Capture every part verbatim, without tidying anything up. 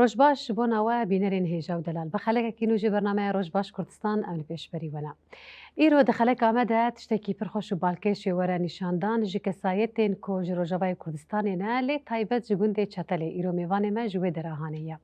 Roj baş ji bona we bînerên hêja û delal. Bi xelekekî nû ji bernameya Roj Baş Kurdistan em li pêşberî we ne. Îro di xeleka me de tiştekî pir xweş û balkêş ê were nîşandan ji kesayetên ku ji Rojavayê Kurdistanê ne, lê taybet ji gundê Çetelê. Îro mêvanê me ji wê dera hanê ye.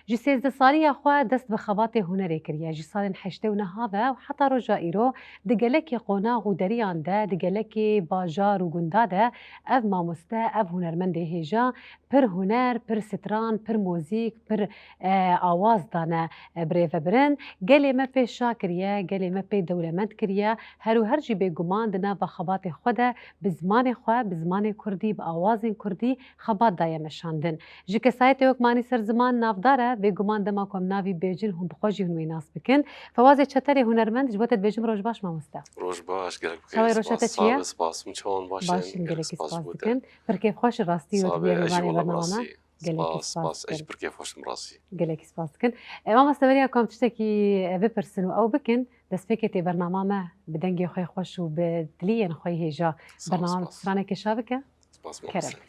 Ji sêzdeh saliya xwe dest bi xebatê hunerê kiriye. Ji salên heştê û neha ve û heta roja îro di gelekî qonax û deriyan de, di gelekî bajar û gunda de ev mamoste, ev hunermendê hêja pir huner, pir stran, pir mozîk, pir, e, awaz dane, e, birêvebirin. Gelê me pê şa kiriye, gelê me pê dewlemend kiriye. Her û her jî bêguman di nava xebatê xwe de bi zimanê xwe, bi zimanê kurdî, bi awazên kurdî xebat daye meşandin. Ji kesayetê wek Manî Serziman navdar e, bêguman dema ku em navî bêjin hûn bi xwe jî hûn wê nas bikin. Fewazê Çetelê hunermend, ji bo te dibêjim roj baş mamoste. Roj baş, gelek bi xêr. Çawa ye, roşa te çi ye? Spas, spas. Hûn çawan baş in? Baş in, gelekî spas dikin. Pir kêfxweş in rastî we di vê mêvanê bernama me. Gelekî spas dikin. Ez jî pir kêfxweş im rastî. Gelekî spas dikin. E, mamoste, beriya ku em tiştekî, e, bipirsin û ew bikin, destpêkê tê bernama me bi dengê xwe xweş û bi diliyên xwe hêja bernama me bi stranekê şa bike. Spas, mamoste. Kerem.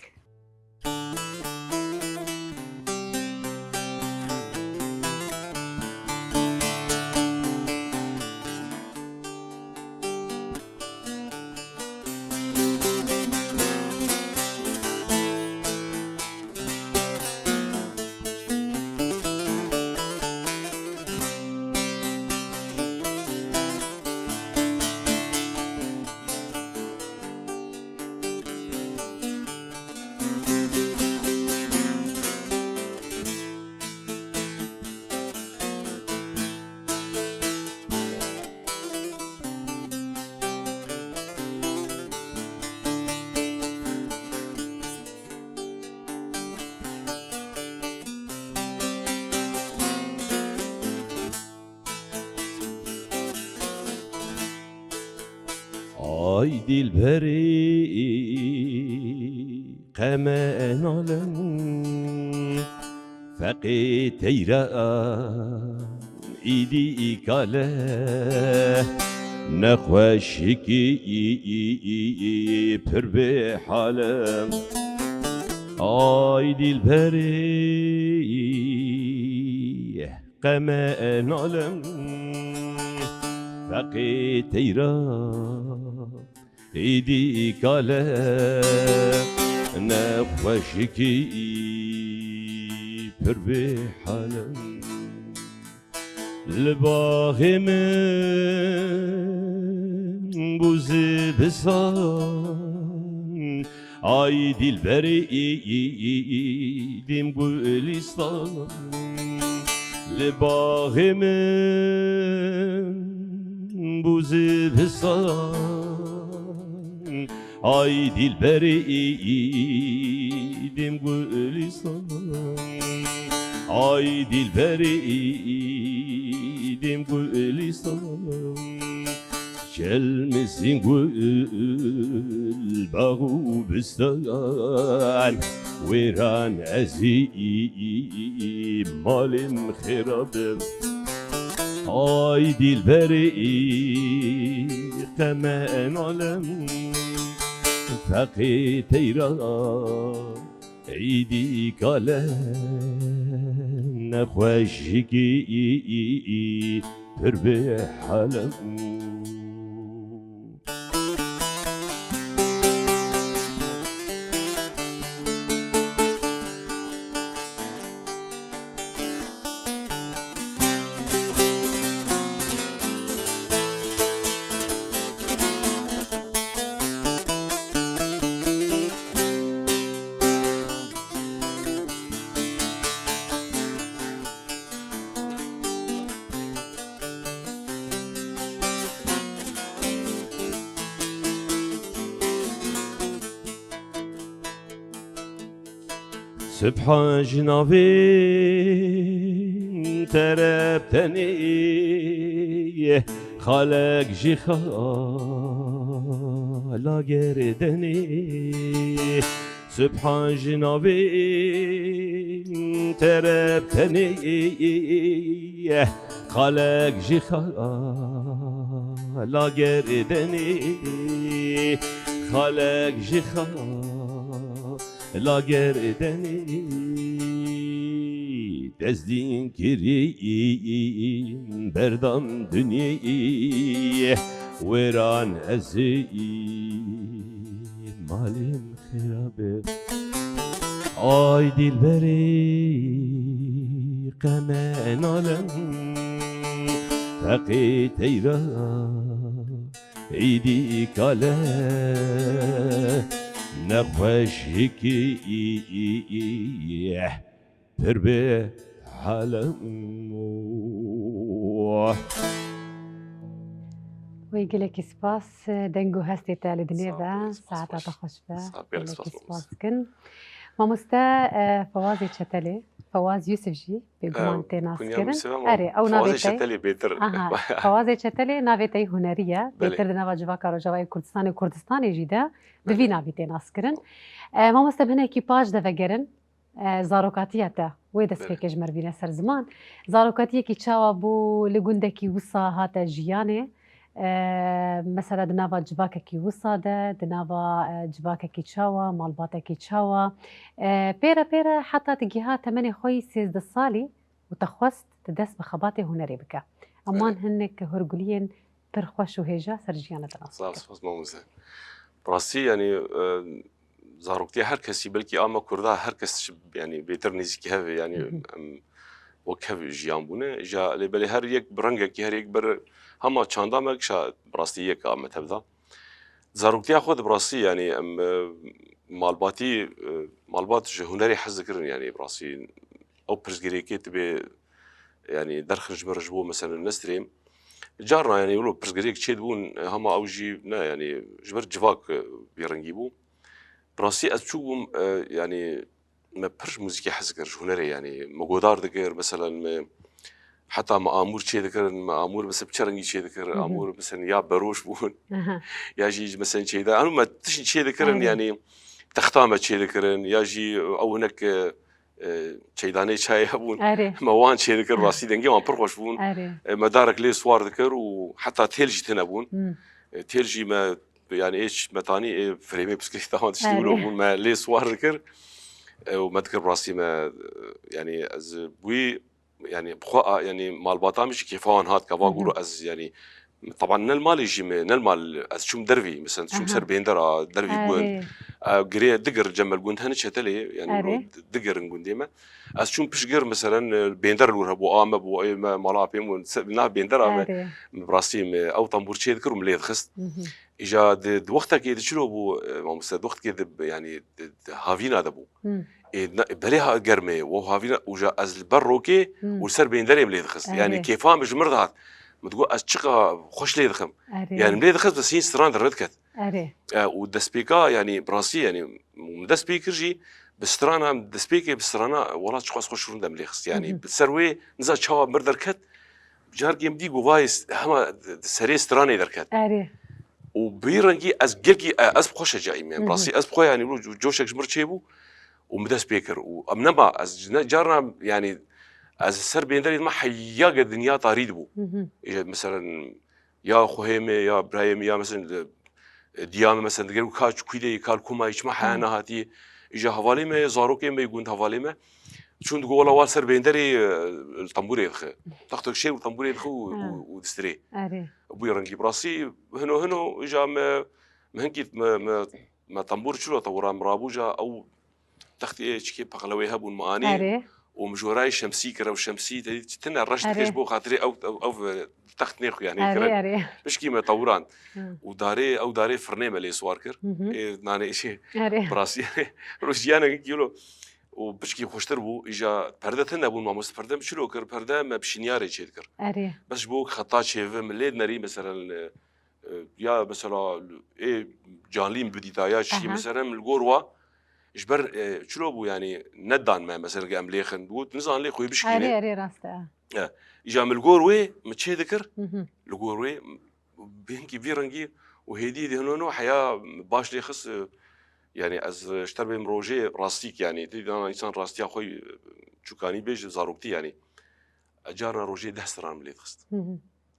Ay dilberê qeme nalem, feqê teyra îdî îkale, nexweşikî pir bê hale. Ay dilberê qeme nalem, feqê teyra îdî kale, nexweşikî pir bê hale. Li baxê min bû zivistan, ay dilberê dîm gulistan. Li baxê min bû zivistan, ay dilberê dîm gulistan. Ay dilberê dîm gulistan. Çelmisîn gul, bax û bistan, wêran ez ê malê min xêra bim. Ay dilberê qeme nalem, feqê teyra îdî kale, nexweşikî pir bê hale. Subhan ji navê tereptenê, xalek ji xala gerdenê. Subhan ji navê tereptenê, xalek ji xala gerdenê, xalek ji xala gerdenê. Ez dîn kirî berdam dinyê wêran ez ê malên xirabe. Ay dilberê qeme nalem feqê teyra îdî kale nexweşikî pir be halem. Wê gelekî spas, deng û hestê te li dinê be, saeta te xweş be. Gelekî spas dikin. Mamoste, e, Fewazê Çetelê, Fewaz Yusuf jî bêguman tê naskirin. Erê, ew navê te. Fewazê Çetelê bêtir. Aha, Fewazê Çetelê navê te hunerî ye. Belê. Bêtir di nava civaka Rojavayê Kurdistanê û Kurdistanê jî de bi vî navî tê naskirin. E, mamoste, em hinekî paş de vegerin. E, zarokatiya te, wê destpêkê ji me re bîne ser ziman. Zarokatiyekî çawa bû, li gundekî wisa hate jiyanê? E, mesela di nava civakekî wisa de, di nava, e, civakekî çawa, malbatekî çawa? E, pêre pêre heta tu giha temenê xwe yî sêzdeh salî û te xwest tu dest bi xebatê hunerê bike. Eman hinek hurguliyên pir xweş û hêja ser jiyana te nas bikin. Spas, spas mamoste. Bi rastî, yanî, e, zaroktiya her kesî, belkî a me Kurda her kes ji, yanî, bêtir nêzîkî hev e, yanî, em wek hev jiyan bûne. Ja, lê belê her yek bi rengekî, her yek ber hema çanda me kişa bi rastî yek a me tevda. Zaroktiya xwe de bi rastî, yanî, em, e, malbatî, e, malbat ji hunerê hez dikirin, yanî, bi rastî ew pirsgirêkê tibê, yanî, derxin ji me re ji bo, mesela, nestirêm. Carna, yanî, wilo pirsgirêk çêdibûn, e, hema ew jî ne, yanî, ji ber civak, e, bêrengî bû. Bi rastî ez çûbûm, e, yanî, me pir ji muzîkê hez dikir, ji hunerê, yanî, me godar dikir, mesela, me heta me amûr çêdikirin, me amûr, mesela, bi çi rengî çêdikir, amûr, mesela, ya beroş bûn, ya jî, mesela, çeyda, anu me tişt çêdikirin, yanî, texta me çêdikirin, ya jî ew hinek, e, e, çeydanê çayê hebûn. Erê. Me wan çêdikir, rastî dengê wan pir xweş bûn. Erê. E, me darek lê siwar dikir û heta têl jî tune bûn. Hmm. E, têl jî me, yanî ê ç-, me tanî ê firêmê bisikletê wan tiştî wilo bûn. Me lê siwar dikir. E, û me dikir rastî me, e, yanî ez wî, yanî bi xwe a, yanî malbata min jî kêfa wan hat, keva gûro ez, yanî, teban ne li malê jî me, ne li mal, ez çûm dervî, mesela çûm ser bêndera, dervî gund. Erê. E, girê digir cemel gund hene çetelê, yanî wilo di-, digirin gundê me. Ez çûm piştgir, mesela, e, bênder li wir hebû, a me bû, ê me, mala apê min, se-, nav bêndera me, erê, bi rastî me ew tambûr çê dikir û min lê dixist. Îja di, di wextekê de çilo bû, e, mamoste, di wextekê de, yanî di, di havîna de bû. Hmm. Ê, ne, belê ha, germê, wo havîna, û ja ez li ber rokê û li ser bênderê min lê dixist. Yanî kêfa min ji mir dihat. Min digot, ez çiqa xweş lê dixim. Erê. Yanî min lê dixist, bi sîn stran derdiket. Erê. E, û destpêka, yanî bi rastî, yanî min dest pê kir jî, bi strana, destpêkê bi strana, wela çiqas xweş rûnde min lê xist. Yanî bi ser wê, niza çawa mir derket, carkê min dî ku vayê s-, hema di serê stranê derket. Erê. Û bi vî rengî ez gelkî, e, ez bi xwe şecayî me. Bi rastî ez bi xwe, yanî, wilo coşek ji mir çêbû û min dest pê kir. Û em nema, ez ne carna, yanî, ez ser bênderê me heya ge dinya tarî dibû. Ê, mesela, ya xwehê me, ya birayê me, ya, mesela, e, diya me, mesela, diger û ka çi kuî de yê, ka li koma yê, çima heya nehatiye. Îja hevalê me, zarokê me, gund hevalê me. Çûn digo, wela wa ser bênderê, e, li tembûrê dixe. Textek şêr û tembûrê dixe û, û, û distirê. Erê. Bûyî rengî bi rastî hino hino, îja me, me hinkî me, me, me tembûr çilo tewira min rabû, ja ew textê çikê pexlewê hebûn me anî. Erê. Û min jorayê şemsî kir, ew şemsî te dî tine reş dike ji bo xatirê ew, ew, ew, e, text nêxuyanî kirin. Erê, erê. Pişkî me tewirand. Û darê, ew darê firnê me lê siwar kir. Ê nanê jî bi rastî rojiyane kilo. Û pişkî xweştir bû, îja perde tune bûn, mamoste perde min çilo kir, perde me bi şinyarê çê dikir. Erê. Bes ji bo xeta çêve min lê dinerî, mesela, e, e, ya mesela ê canlî min bidîta, ya çi, mesela min li gor wa, ji ber, e, çilo bû, yanî nedan me, mesela em lêxin, got, nizan lê xwê bişkîne. Erê, erê, rast e. E, îja min li gor wê, min çê dikir, li gor wê, bi hinkî vî rengî û hêdî hêdî hino hino heya baş lê xist, e, yanî ez, e, ji terbê min rojê rastîk, yanî, tê dana însan rastiya xwe, e, çûkanî bêje zaroktî, yanî. E, carna rojê deh stran min lê dixist.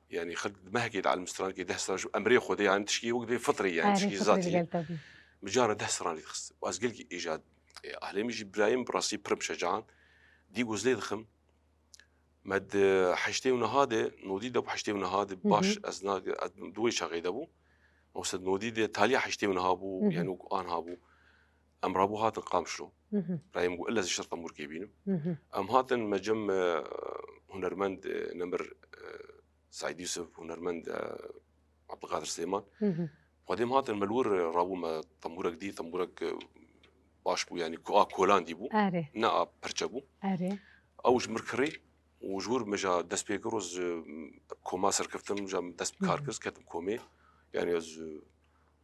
Yanî xelk di mehekê de elim strankê deh stran ji emrê Xwedê, yanî tişkî wek dê fitrî, yanî tişkî zatî. Min carna deh stran lê dixist. Û ez gelkî êja, e, ahlê min jî birayê min bi rastî pir im şecan. Dî goz lê dixim. Me di heştê û niha de, nodî de bû, heştê û niha de Hı hı. baş ez na-, ez di wê çaxê de bû. Mamoste nodî de taliya heştê û niha bû, Hı hı. yani wek anha bû. Em rabû hatin Qamişlo. Hı hı. Rayê min got, illa ez ê şer tembûrkê bînim. Hı hı. Em hatin me cem, e, hunermend, e, nemir, e, Seîd Yusuf, hunermend, e, Abdulkadir Süleyman. Hı hı. Xwedê em hatin me li wir, e, rabû me tembûrek dî, tembûrek, e, baş bû, yani ku a kolandî bû. Erê. Ne a perçe bû. Erê. Ew ji mir kirî û ji wir me ja dest pê kir û ez, e, koma serkeftin, ja dest bi kar Hı hı. kir, ketim komê. Yani ez, e,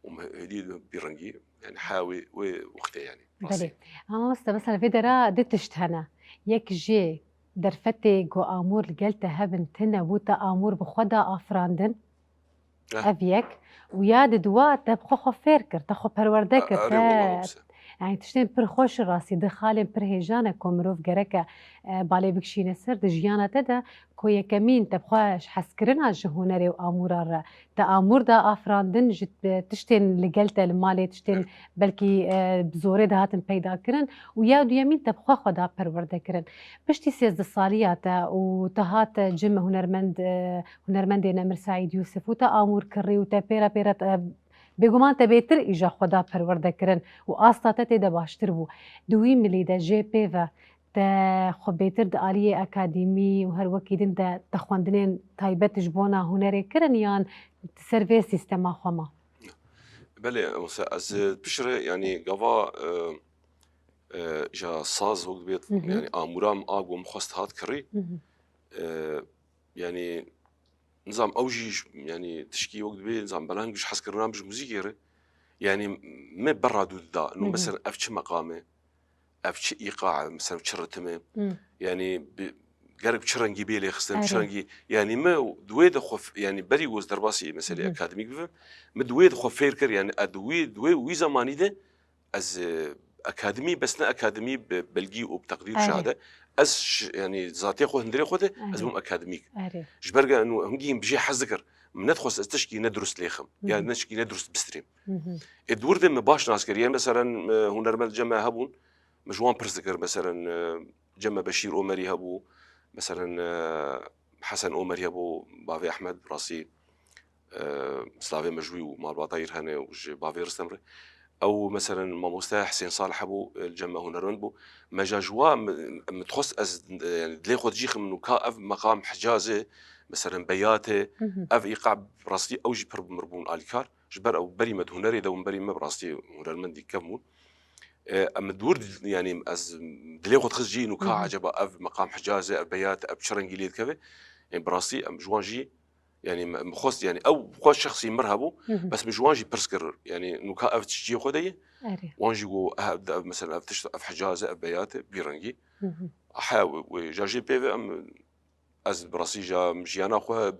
û me hêdî bi rengî, yani heya wê, wê wextê yani. Belê. Rastî. Ama mamoste, mesela vê dera du tişt hene. Yek jê derfetê ku amûr li gel te hebin tune bû, te amûr bi xwe da afirandin. Eh. Ev yek. Û ya di dua te bi xwe xwe fêr kir, te xwe perwerde kir, Erê te wala mamoste. Yani tiştên pir xweş rastî, di xalên pir hêjan e ku mirov gereke, e, balê bikişîne ser di jiyana te de, ku yekemîn te bi xwe ji hezkirina ji hunerê û amûra re, te amûr da afirandin ji, e, tiştên li gel te li malê, tiştên Evet. belkî, e, bi zorê dihatin peyda kirin û ya duyemîn te bi xwe xwe da perwerde kirin. Piştî sêzdeh saliya te û te hat cem hunermend, e, hunermendê nemir Seîd Yusuf û te amûr kirî û te pêre pêre te, Bêguman te bêtir îja xwe da perwerde kirin û asta te tê de baştir bû. Di wî milî de jê pê ve te xwe bêtir di aliyê akademî û her wekî din de te xwendinên taybet ji bona hunerê kirin yan ser vê sîstema xwe ma? Belê, wisa ez, e, piştre, yani gava, e, e, ja saz wek dibêt, Hı hı. yani amûra min a ku min xwest hat kirî. Hı hı. E, yani nizam ew jî ji, yani tişkî wek dibê, nizam belang ji hezkirina min ji muzîkê re. Yani me berra dû dida. Ino Hı hı. mesela ev çi meqam e? Ev çi îqa e? Mesela çi ritim e? Hı. Yani bi, gerek çi rengî bê lê xistin, çi Erê. rengî? Yani me di wê de xwe f-, yani berî wez derbasî meselê Hı hı. akademîk bibim. Me di wê de xwe fêr kir, yani ez di wê, di wê, wî zemanî de ez, e, akademî, bes ne akademî bi belgî û bi teqdîr û Erê. şehade. Ez ş-, yani zatê xwe, hundirê xwe de ez Erê. bûm akademîk. Erê. Ji ber ge eno hingî min bi jê hez dikir. Min nedixwest ez tişkî ne durust lêxim. Hı Ya hı. ne tişkî ne durust bistirêm. Hı hı. Ê di wir de me baş nas kir. Yani meselen, e, hunermend cem me hebûn. Me ji wan pirs dikir. Meselen, e, cem me Beşîr Omerî hebû. Meselen, e, Hesen Omerî hebû. Bavê Ehmed, rastî. E, silavê me ji wî û malbata wî re hene û ji bavê Ristem re. Ew, meselen, mamoste Hisên Salih hebû, e, li cem me hunermend bû. Me ja ji wa, min, min dixwest ez, e, yani dilê xwe dijîxim û ka ev meqam Hicaz e, meselen, Beyat e, Hı hı. ev îqa bi rastî ew jî pir bi mir bûn alîkar. Ji ber ew berî me di hunerê de bûn, berî me bi rastî hunermendî kevn bûn. E, em di wir, yani ez dilê xwe dixist jî û ka Hı hı. eceba ev meqam Hicaz e, ev Beyat e, ev çi rengî lê dikeve. Yani bi rastî em ji wan jî Yani me, me xwest, yani ew xwe şexsî mir hebû, Hı hı. bes min ji wan jî pirs kir, yani nûka ev tiştiyê xwe de ye? Erê. Wan jî got, ev, ev, mesela ev tişt, ev Hicaz e, ev Beyat e, bî rengî. Hı hı. He, wê, wê, ja jê pê ve em, ez bi rastî ja jiyana xwe,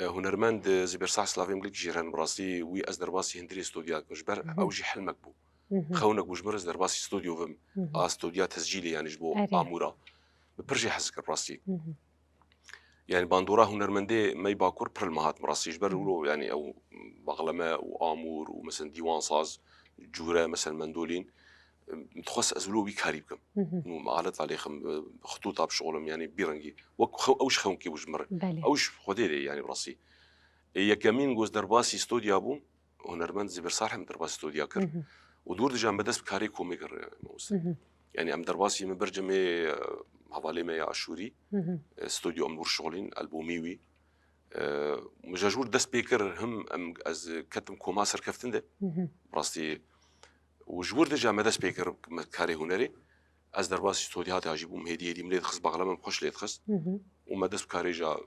e, hunermend, e, Zîber Sah, silavê min gelek jê re hene, bi rastî wî ez derbasî hundirê stûdya dikim, ji ber Hı hı. ew jî hilmek bû. Hı hı. Xewnek bû ji min re ez derbasî stûdyo bim. Hı hı. A stûdya tescîlê, yani ji bo Erê. amûra. Min pir jê hez kir bi rastî. Hı hı. Yani bandora hunermendê me yê Bakur pir li me hat bi rastî. Ji ber Hı hı. wilo yani ew baxleme û amûr û mesela dîwan saz, cûre mesela mendolîn, em, dixwest ez wilo wî karî bikim. Hı hı. Û me aleta lêxim, e, xitûta bişixulim yani bî rengî. Wek xew-, ew ji xewnekê bû ji min re. Belê. Ew ji Xwedê re yani bi rastî. Ê yekemîn ku ez derbasî stûdya bûm, hunermend Zîber Salih min derbasî stûdya kir. Hı hı. Û di wir de jî me dest bi karê komê kir, e, mamoste. Hı hı. Yani em derbasî min ber cemê, e, hevalê me ya Aşûrî, Hı hı. e, stûdyo em li wir şixulîn, albomî wî. E, min ja ji wir dest pê kir, him em, ez ketim koma serkeftin de. Hı hı. Rastî, û ji wir de jî me dest pê kir, me karê hunerê. Ez derbasî stûdya de jî bûm, hêdî hêdî min lê dixist, baxleme min xweş lê dixist. Hı hı. Û me dest bi karê ja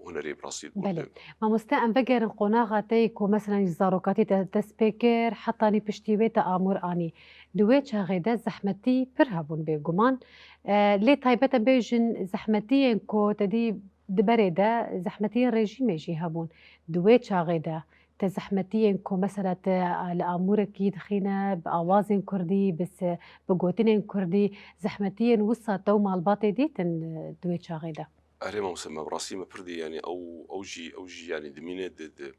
hunerê bi rastî Belê. Mamoste, em vegerin qonaxa te yê ku, meselen, ji zarokatî te dest pê kir, hetanî piştî wê te amûr anî. Di wê çaxê de zehmetî pir hebûn bêguman. E, lê taybet em bêjin, zehmetiyên ku te dî di berê de, zehmetiyên rejîmê jî hebûn. Di wê çaxê de te zehmetiyên ku, mesela, te li amûrekî dixîne, bi awazên kurdî, bi se-, bi gotinên kurdî, zehmetiyên wisa te û malbatê dîtin, e, di wê çaxê de? Erê, mamoste, me bi rastî me pir dî, yani ew, ew jî, ew jî, yani dimîne di, di,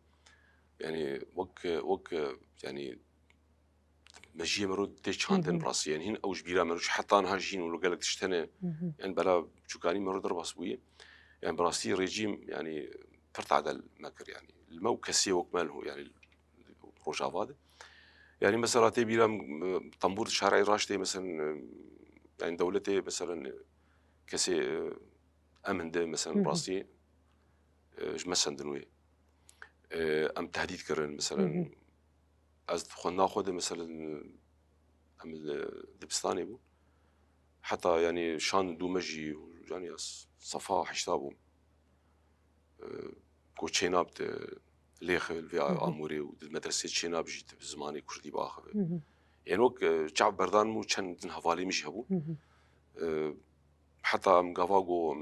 yani wek, wek, yani mejiyê me ro tê çandin rastî. Yani hîn ew ji bîra me ro heta niha jî hîn wilo gelek tişt hene. Yani bela çûkanî me ro derbas bûye. Yani bi rastî rejîm yani pir tadel me kir yani. Li me û kesê wek me li hû yani Rojava de. Yani mesela tê bîra min, e, tembûr di şarê raştê mesela, e, yani dewletê mesela, e, kesê, e, emin de mesela rastî, e, ji me sendin wê. E, em tehdît kirin mesela. Ez di xwendina xwe de mesela, em li dibistanê bûn. Heta yani şan dû me jî yani ez sefa heşta bûm. E, ku çênab di lêxil vê amûrê û di medresê çênab jî di zimanê kurdî biaxive. Yên wek, e, çav berdan min û çend din hevalê min jî hebûn. E, heta em gava ku em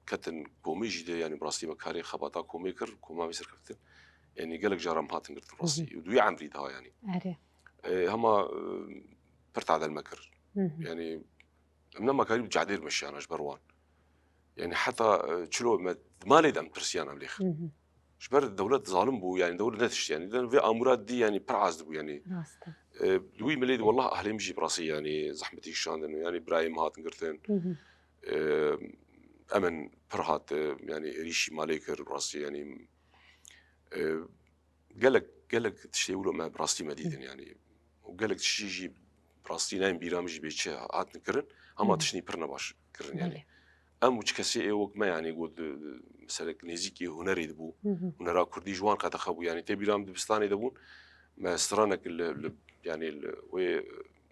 ketin komê jî de, yani bi rastî me karê xebata komê kir, koma me serkeftin. Yani gelek cara em hatin girtin rastî. Û duyê emrî daha yani. Erê. E, hema, e, pir tadel me kir. Yani em nema karî bi cadêr meşiyana ji ber wan. Yani heta, e, çilo me di malê de em tirsiyan em lêxin. Ji ber dewlet zalim bû, yani dewlet netişt, yani den vê amûra dî, yani pir az dibû, yani. Rast e. E, li wî milê de wallah ahlê min jî bi rastî, yani zehmetî kişandin, yani birayê min hatin girtin. E, emin pir hat, e, yani êrîşî malê kir, bi rastî, yani, e, gelek, gelek tiştê wilo me bi rastî me dîtin, yani. Û gelek tiştî jî bi rastî nayên bîra min jî bê çi hatin kirin, hema tiştî pir nebaş kirin, yani. Belê. Em û çi kesê ê wek me, yani, got, di, di, meselek nêzîkî hunerê dibû, hunera kurdî ji wan qedexe bû, yani, tê bîra min dibistanê de bûn, me stranek li, li, yani, li wê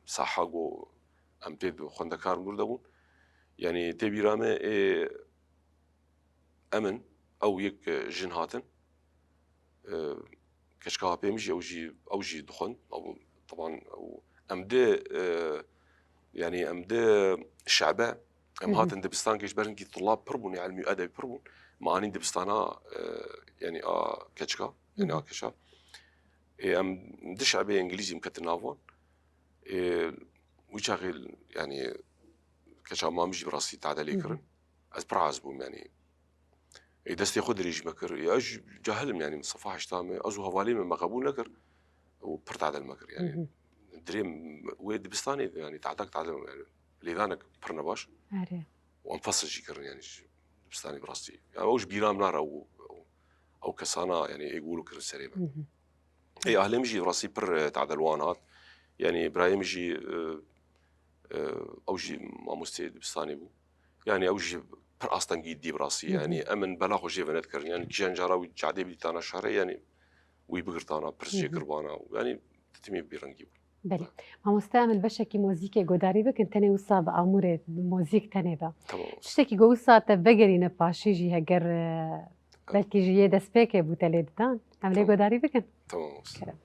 saha go em tê di xwendekar mir de bûn, yani, tê bîra me ê emin, ew yek, e, jin hatin, e, keçika apê min jî, ew jî, ew jî dixwend. Ew, teban, ew, em di, e, yani em di şebe, em hatin dibistankê ji ber hinkî tulab pir bûn, ya ilmî û edebî pir bûn. Me anîn dibistana, e, yani a keçika, yani a keça. Ê, em di şebê îngilîzî em ketin nav wan. Ê, wî çaxê, yani, keça ma min jî bi rastî tadel lê kirin. Ez pir az bûm, yani. Ê, destê xwe dirêj me kir. Ê, ez jî cahil im, yani, min sefa heşta me, ez û hevalê me, me qebûl nekir. Û pir tadel me kir, yani. Dirêm wê dibistanê, yani, tadak tadel, yani, lêdanek pir nebaş. Erê. Û em fesl jî kirin, yani, ji dibistanê bi rastî. Yani, ew ji bîra min nare, ew, ew, ew kesana, yani, ê golo kirin serê me. Ê, ahlê min jî rastî pir, e, tadel wan hat. Yani, birayê min jî, e, e, ew jî mamosteyê dibistanê bû. Yani, ew jî pir astengî dî bi rastî. Yani, em in bela xwe jê ve nedikirin. Yani, kîjan cara wî cadê bidîtana şerê, yani, wî bigirtana, pirs jê kiribana. Yani, timî bi vî rengî bû. Belê. Mamoste, em li beşekî mozîkê godarî bikin, tenê wisa bi amûrê mozîk tenê be. Tamam. Tiştekî ku wisa te vegerîne paşî jî heger, e, belkî jî yê destpêkê bû te lê didan. Em lê godarî bikin. Tamam olsun. Kerem.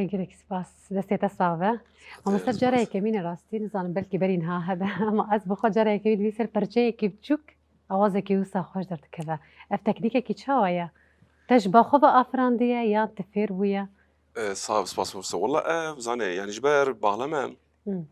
Gelek spas. Destê te sax be. Mamoste, cara yekemîn e rastî, nizanim belkî berî niha hebe ama ez bi xwe cara yekemîn vî ser perçeyekî biçûk awazekî wisa xweş derdikeve. Ev teknîkekî çawa ye? Te ji ba xwe ve afirandiye yan tu fêr bûye? E, sağ ol, spas olsun. Valla ev zane, yani ji ber bağlama, Hmm.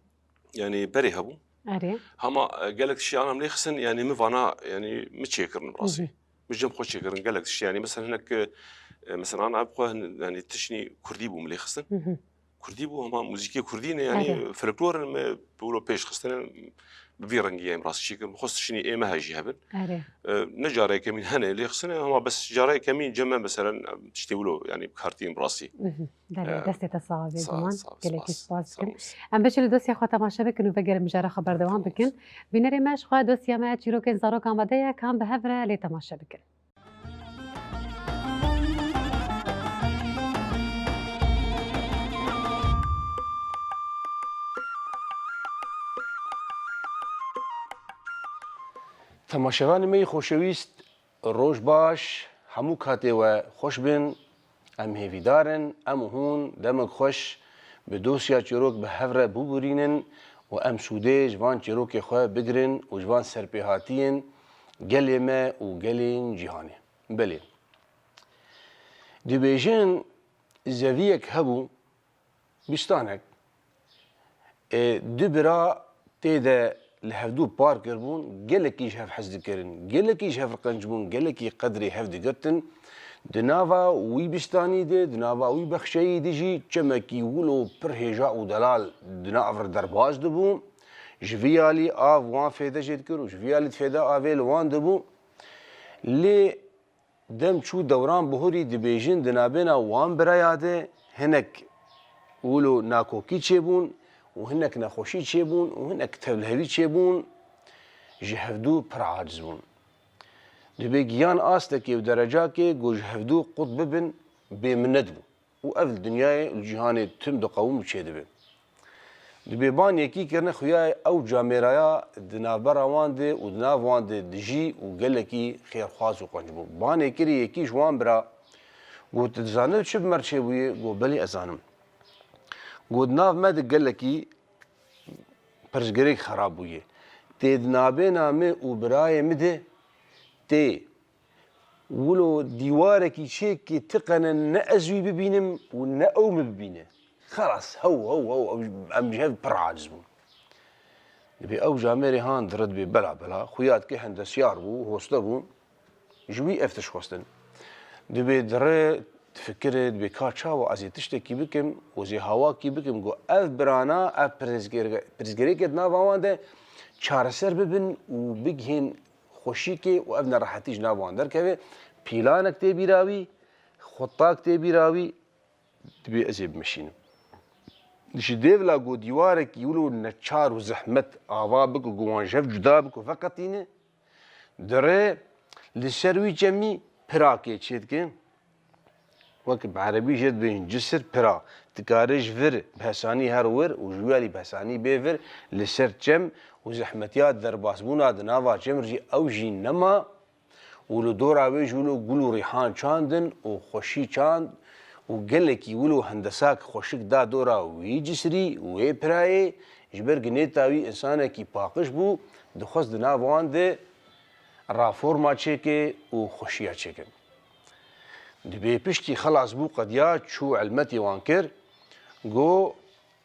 yani berê hebû. Erê. Hema, e, gelek tiştî anam lê xistin, yani mi vana, yani mi çêkirin bi rastî. Hı hı. Mi cem xwe çêkirin gelek tiştî, yani mesela hinek, e, mesela ana bi xwe hin-, yani tiştî kurdî bû mi lê xistin. Hı hı. Kurdî bû, hema muzîkê kurdî ne, yani Erê. folklor in mi bi wilo pêş xistine bi vî rengî em rastî çêkirin. Xwe tiştî ê me hejî hebin. Erê. E, ne cara yekemîn hene lê xistine, hema bes cara yekemîn cem me mesela tiştê wilo, yani kartî em rastî. Mhm. Belê, Ee, destê te sax be, sağ ol, bêguman. Sağ ol, gelekî spas, spas sağ dikim. Olasın. Em biçin li dosyê xwe temaşe bikin û vegerin mijara xwe berdewam bikin. Sağ olasın. Bînerê me ji xwe dosya me çîrokên zarok amade ye, kan bi hev re lê temaşe bikin. Temaşevanê me yê xoşewîst, roj baş, hemû katê we xweş bin. Em hêvîdar in, em û hûn demek xweş bi dosya çîrok bi hev re bibûrînin û em sûdê ji van çîrokê xwe bigirin û ji van serpêhatiyên gelê me û gelên cîhanê. Belê. Dibêjin, zeviyek hebû, bistanek, e, du bira tê de li hevdû par kiribûn, gelekî ji hev hez dikirin, gelekî ji hev qenc bûn, gelekî qedrê hev digirtin. Di nava wî bistanî de, di nava wî bexçeyî de jî çemekî wilo pir hêja û delal di nav re derbas dibû. Ji vî alî av wan fêde jê dikir û ji vî alî fêde avê li wan dibû. Lê Dem çû dewran bihurî dibêjin di nabêna wan biraya de hinek wilo nakokî çêbûn û hinek nexweşî çêbûn û hinek tevlihevî çêbûn, ji hevdû pir aciz bûn. Dibê giyan astekê û derecakê ku ji hevdû qut bibin bê minet bû. Û ev li dinyayê û li cîhanê tim diqewim û çêdibe. Dibê ban yekî kirine xuya ew camêraya di navbera wan de û di nav wan de dijî û gelekî xêrxwaz û qenc bû. Banê kirî yekî ji wan bira got, "Tu dizanî çi bi me re çêbûye?" Got, "Belê ez zanim." Got, "Nav me de gelekî pirsgirêk xerab bûye. Tê di nabêna me û birayê min de tê wilo dîwarekî çêkê ti qene ne ez wî bibînim û ne ew min bibîne. Xelas, hew, hew, hew, ew, em ji hev pir aciz bûn." Dibê ew camêrê han dire dibê bela bela, xuya dike hendesyar bû, hoste bû, ji wî ev tişt xwestin. Dibê dire difikire, dibê ka çawa ez ê tiştekî bikim û ez ê hawakî bikim ku ev birana, ev pirsgirêke, pirsgirêke di nava wan de çareser bibin û bigihên xweşîkê û ev nerehetî ji nav wan derkeve. Pîlanek tê bîra wî, xutak tê bîra wî, dibê ez ê bimeşînim. Ji dêvla ku dîwarekî wilo neçar û zehmet ava bike ku wan ji hev cuda bike û veqetîne, dire li ser wî çemî pirakê çêdike. Wek bi erebî jê dibêjin cisir pira. Dikare ji vir bi hesanî her wir û ji wî alî bi hesanî bê vir li ser çem û zehmetiya derbasbûna di nava çem jî ew jî nema û li dora wê jî wilo gul û rîhan çandin û xweşî çand û gelekî wilo hendesak xweşik da dora wî cisirî û wê pirayê, ji ber ginêta wî însanekî paqij bû, dixwest di nav wan de raforma çêke û xweşiya çêke. Dibê piştî xelas bû qediya çû elmetê wan kir, got,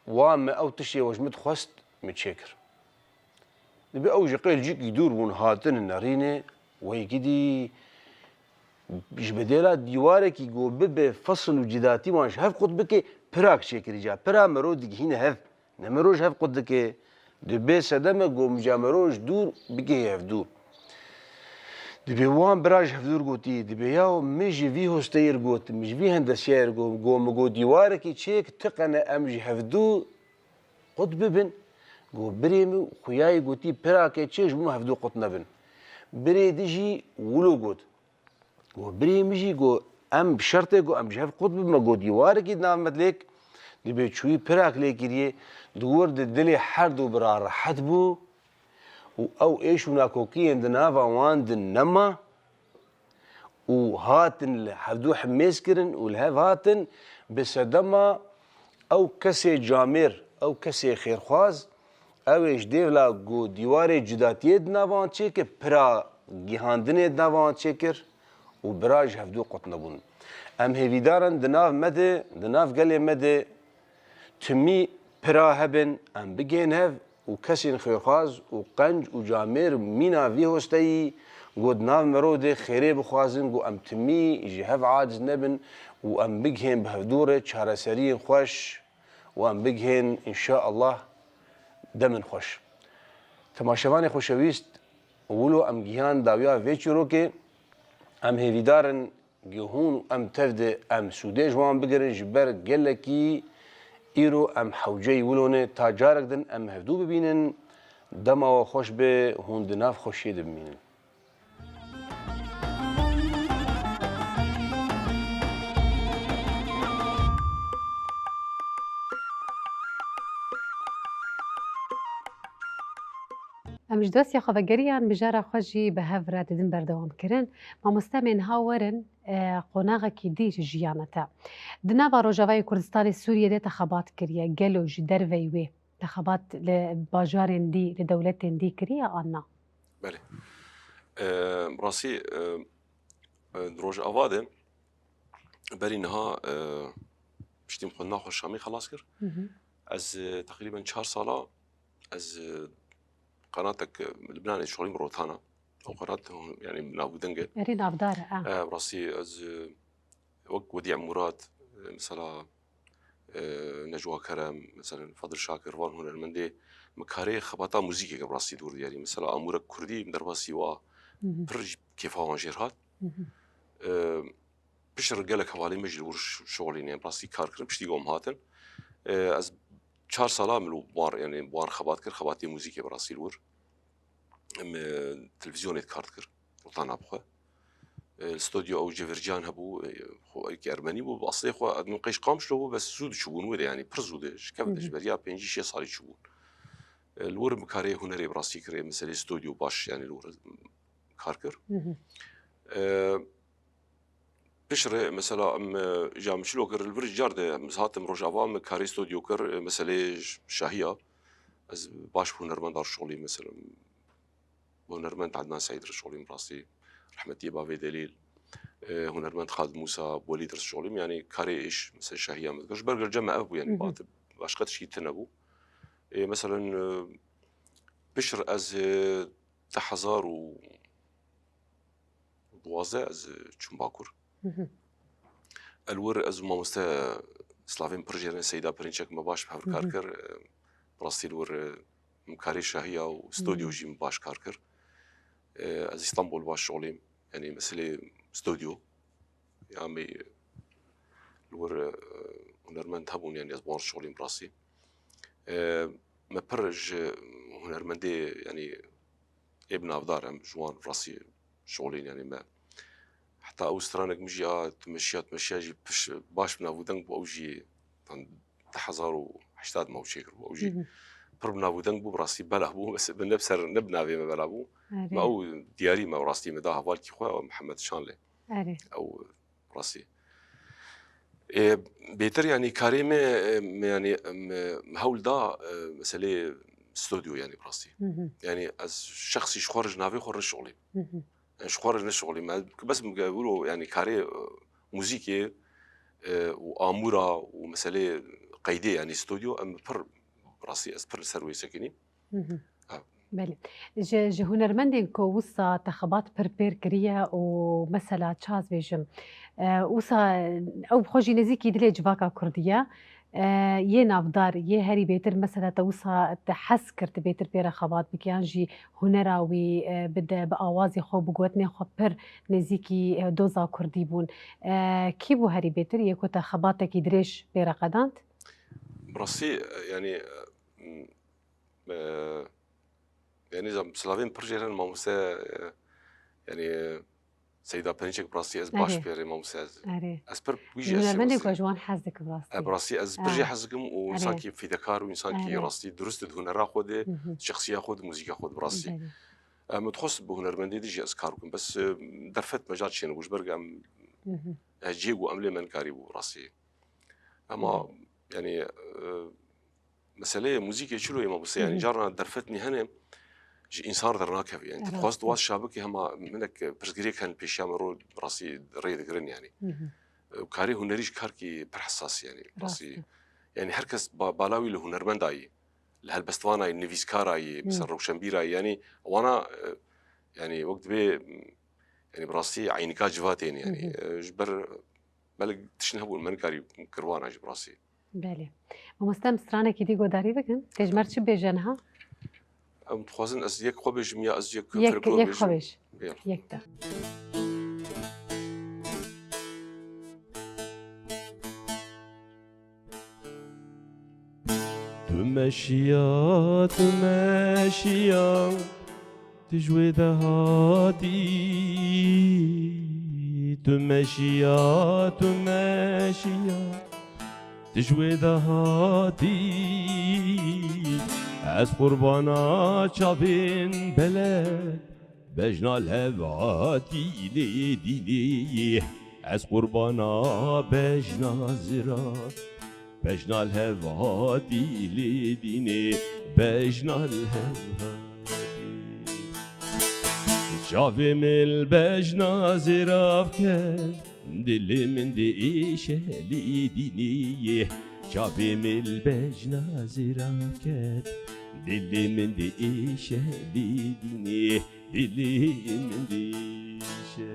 "Wa me ew tiştê we ji min dixwest, min çêkir." Dibê ew ji qêl cîkî dûr bûn, hatin nerînê, wey gidî ji bedêla dîwarekî got bibe fesil û cidatî wan ji hev qut bike, pirak çêkirî ca. Pira mero digihîne hev. Ne mirov ji hev qut dike. Dibê sedeme ku mica mirov ji dûr bigihê hevdû. Dibê wan bira ji hevdûr gotî, dibê ya min ji vî hosteyê re got, min ji vî hendesiyayê re got, got, min got dîwarekî çêk, ti qene em ji hevdû qut bibin. Got, birê min xuyayê gotî, pirake çê ji bo hevdû qut nebin. Birê di jî wilo got. Got, birê min jî got, em bi şertê got, em ji hev qut bibin, me got, dîwarekî di nav me de lêk, dibê çûyî pirak lê kiriye, di wir de dilê her du bira rehet bû û ew êş û nakokiyên di nava wan de nema û hatin li hevdû himêz kirin û li hev hatin bi sedema Ew kesê camêr, ew kesê xêrxwaz, ew ê ji dêvla ku dîwarê cudatiyê di nava wan çêkir, pira gihandinê di nava wan çêkir û bira ji hevdû qutnibûn. Em hêvîdar in di nav me de, di nav gelê me de timî pira hebin, em bigihên hev û kesên xêrxwaz û qenc û camêr mîna vî hosteyî ku di nav mero de xêrê bixwazin, ku em timî ji hev aciz nebin û em bigihên bi hevdû re çareseriyên xweş û em bigihên, înşaallah, demên xweş. Temaşevanê xoşewîst, wilo em gihan dawiya vê çîrokê, em hêvîdar in, Gi hûn û em tev de em sûdê ji wan bigirin, ji ber gelekî îro em hewceyî wilo ne. Ta carek din em hevdû bibînin. Dema we xweş be, hûn di nav xweşiyê de bimînin. Em ji dostiya xwe vegeriyan, mijara xwe jî bi hev re didin berdewamkirin. Mamoste, em ê niha werin, e, qonaxekî dî ji jiyana te. Di nava Rojavayê Kurdistanê Sûriyê de te xebat kiriye. Gelo ji derveyî wê te xebat li bajarên dî, li dewletên dî kiriye an na? Belê. E, rastî, e, e, di Rojava de berî niha, e, piştî min xwendina xwe Şamê xelas kir. Hı hı. Ez, e, teqrîben çar sala ez, e, qenatek, e, li Libnanê şixulîm, Rotana. Ew qenat, e, yanî navûdeng e. Erê navdar e, a. E, rastî ez, e, wek Wedî Murad, e, mesela, e, Necwa Kerem, mesela Fadil Şakir, van hunermendê min karê xebata muzîkê kir, rastî dûr diyarî. Mesela amûrek kurdî min derbasî wa Hı hı. pir ji kêfa wan jêr hat. Hı hı. E, Piştre gelek hevalên me jî li wir şixulîne, rastî kar kirin, piştî ku em hatin. E, ez çar sala min li wan, yanî bi wan xebat kir, xebatê muzîkê bi rastî li wir. Em, e, televîzyonê dikar dikir, Rotana bi xwe. E, li stodyo ew Cevir Can hebû, e, xwe êkî ermenî bû, bi eslê xwe, min qey ji Qamişlo bû, bes zû diçûbûn wê de, yanî pir zû de, ji kev de, Hı hı. ji beriya pêncî şêst salî çûbûn. E, li wir min karê hunerê bi rastî kirê, meselê stodyo baş, yanî li wir kar kir. Hı hı. E, Piştre, mesela, em, e, ja min çilo kir, li vir car de, em hatim Rojava, min karê stodyo kir, e, meselê ş-, şahiya. Ez baş bi hunermenda re şixulîm, mesela, bi hunermend Ednan Seîd re şixulîm, rastî, rehmetiyê bavê Delîl, e, hunermend Xalid Mûsa, Welîd re şixulîm, yanî karê êş, mesela, şahiya min dikir. Ji ber girce me ev bû, yanî, Hı hı. bat-, başqa tişkî tune bû. E, mesela, e, piştre ez, e, du hezar û duwazdeh ez çûm Bakur. Hı hı. El wir ez û mamoste Slavên Pirjêrên Seyda Perinçek me baş bi hev Hı hı. kar kir. Bi rastî li wir, em karê şahiya û stodyo Hı. jî min baş kar kir. Ez Îstanbul baş şixulîm. Yanî meselê stodyo. Ya me li wir, e, hunermend hebûn, yanî ez bi wan re şixulîm bi rastî. E, me pir ji hunermendê, yanî ê bi navdar em ji wan rastî şixulîn, yanî me heta ew stranek min jî a tu meşiya, tu meşiya jî piş baş bi nav û deng bû, ew jî tan du hezar û heştad me ew çêkiribû, ew jî Hı hı. pir bi nav û deng bû, bi rastî bela bû, bes bi ne bi ser, ne bi navê me bela bû. Erê. Me ew diyarî me, rastî me da hevalkî xwe, Mihemed Şanlê. Erê. Ew rastî. Ê, bêtir, yanî, karê me, e, me, yanî, me, me hewl da, e, meselê stodyo, yanî, bi rastî. Hı hı. Yanî, ez şexsî ji xwe re ji navê xwe re nişixulîm. Hı hı. Yani, ji xwe re nişixulîm. Ez bes min ge-, wilo, yanî, karê, e, muzîkê, e, û amûra û meselê qeydê, yanî, stodyo, em pir, bi rastî, ez pir li ser wê sekinîm. Hı hı. Ha. Belê. Ji, ji hunermendên ku wisa te xebat pir pêr kiriye û mesela çi ez bêjim, e, wisa ew bi xwe jî nêzîkî dilê civaka kurdî ye. E, yê navdar, yê herî bêtir mesela te wisa te hez kir tu bêtir pê re xebat bikî yan jî hunera wî, e, bi de, bi awazê xwe, bi gotinên xwe pir nêzîkî, e, doza kurdî bûn. E, kî bû herî bêtir yê ku te xebatekî dirêj pê re qedand? Bi rastî, e, yanî, e, E, yanî zam-, silavên pir jê re mamoste, e, yanî, e, Seyda Perinçek bi rastî ez baş Erê. pê re mamoste ez. Erê. Ez pir wî jî ez Hunermendê rastî. ku ji wan hez dikim rastî. E, bi rastî ez pir jê Erê. hez dikim û Erê. însankî fîdekar û însankî Erê. rastî durust di hunera xwe de, Hı hı. şexsiya xwe de, muzîka xwe de bi rastî. Erê. E, min dixwest bi hunermendê de jî ez kar bikim. Bes, e, derfet mecal çênebû ji ber ku em, Hı hı. e, cihê ku em lê me nikarîbû rastî. Ema Hı hı. Yani, e, meseleyê muzîkê çilo ye mamoste, yani carna derfetnî hene ji însan dernakeve. Yani, dixwast waz şabikê hema minek pirsgirêk hene pêşiya me ro rastî rê digirin yani. E, karê hunerî ji karkî pir hesas yani. Rastî. Yani, her kes ba-, bala wî li hunermenda yî, li helbestvanayî, nivîskarayî, mesela rewşenbîrayî, yani wana, e, yani wek dibê, yani bi rastî eynika civatên yani. E, ji ber belek tişt hebûn, me nikarî kirwana jî bi rastî. Belê. Mamoste, em stranekî dî godarî bikin. Tê ji me re çi bêje niha? Em dixwazin ez yek xwe bêjim ya ez yek Yek, ferko yek bêjim? Xwe bêj. Bêl. Yek de. Tu meşiya, tu meşiya, tu ji wê de hatî. Tu meşiya, tu meşiya, tu ji wê de hatî. Ez qurbana çavên belek, bejna li hev hatî lê dînê. Ez qurbana bejna zira, bejna li hev hatî lê dînê, bejna li hev hatî. Çavê min li bejna zirav ket, dilê min diêşe lê dînê. Çavê min li bejna zirav ket, dilê min diêşe lê dînê. Dilê min dişe.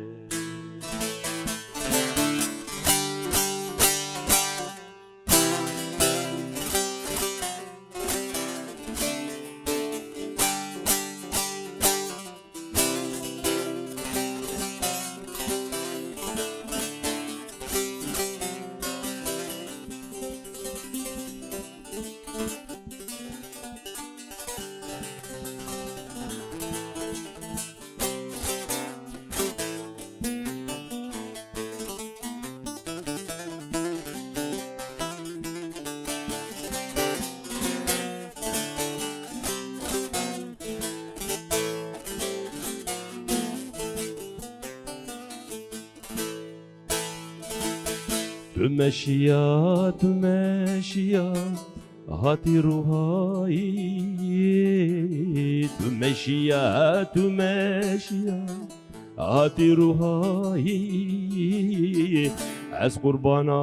Tu meşiya, tu meşiya, hatî ruhayî. Tu meşiya, tu meşiya, hatî ruhayî. Ez qurbana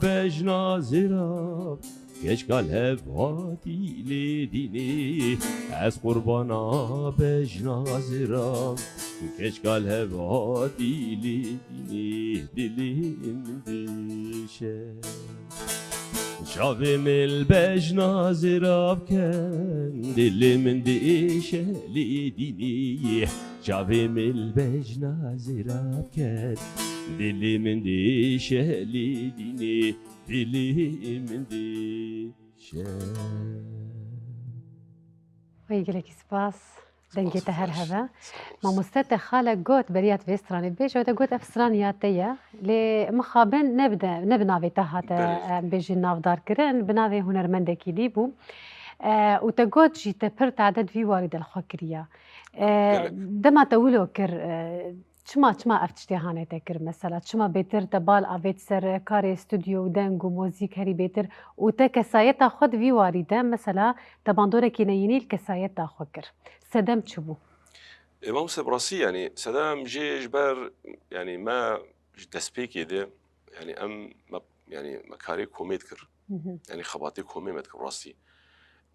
bejna zirav, keçka li hev hatî lê dînê. Ez qurbana bejna zirav, keçka li hev hatî lê dînê. Dilê min dişe. Çavê min li bejna zirav ket, dilê min diêşe lê dînê. Çavê min li bejna zirav ket, dilê min diêşe lê dînê. Dilê min diêşe. Ay, gelekî spas. Dengê te her heve. Mamoste, te xalek got, beriya tu vê stranê bêje, te got ev stran ya te ye. Lê mixabin ne bi de, ne bi navê te hate, Belê. em bêjin, navdar kirin, bi navê hunermendekî dî bû. E, û te got jî te pir tadet vî warî de li xwe kiriye. E, Gelek. dema te wilo kir, e, çima, çima ev tiştê hane te kir mesela? Çima bêtir te bal avêt ser karê stûdyo û deng û mozîk herî bêtir û te kesayeta xwe di vî warî de mesela te bandoreke neyînî li kesayeta xwe kir? Sedem çi bû? Ê, mamoste, bi rastî, yanî, sedem jê ji ber, yanî, me ji destpêkê de, yanî, em, me, yanî, me karê komê dikir. Hı hı. Yanî, xebatê komê me dikir, bi rastî.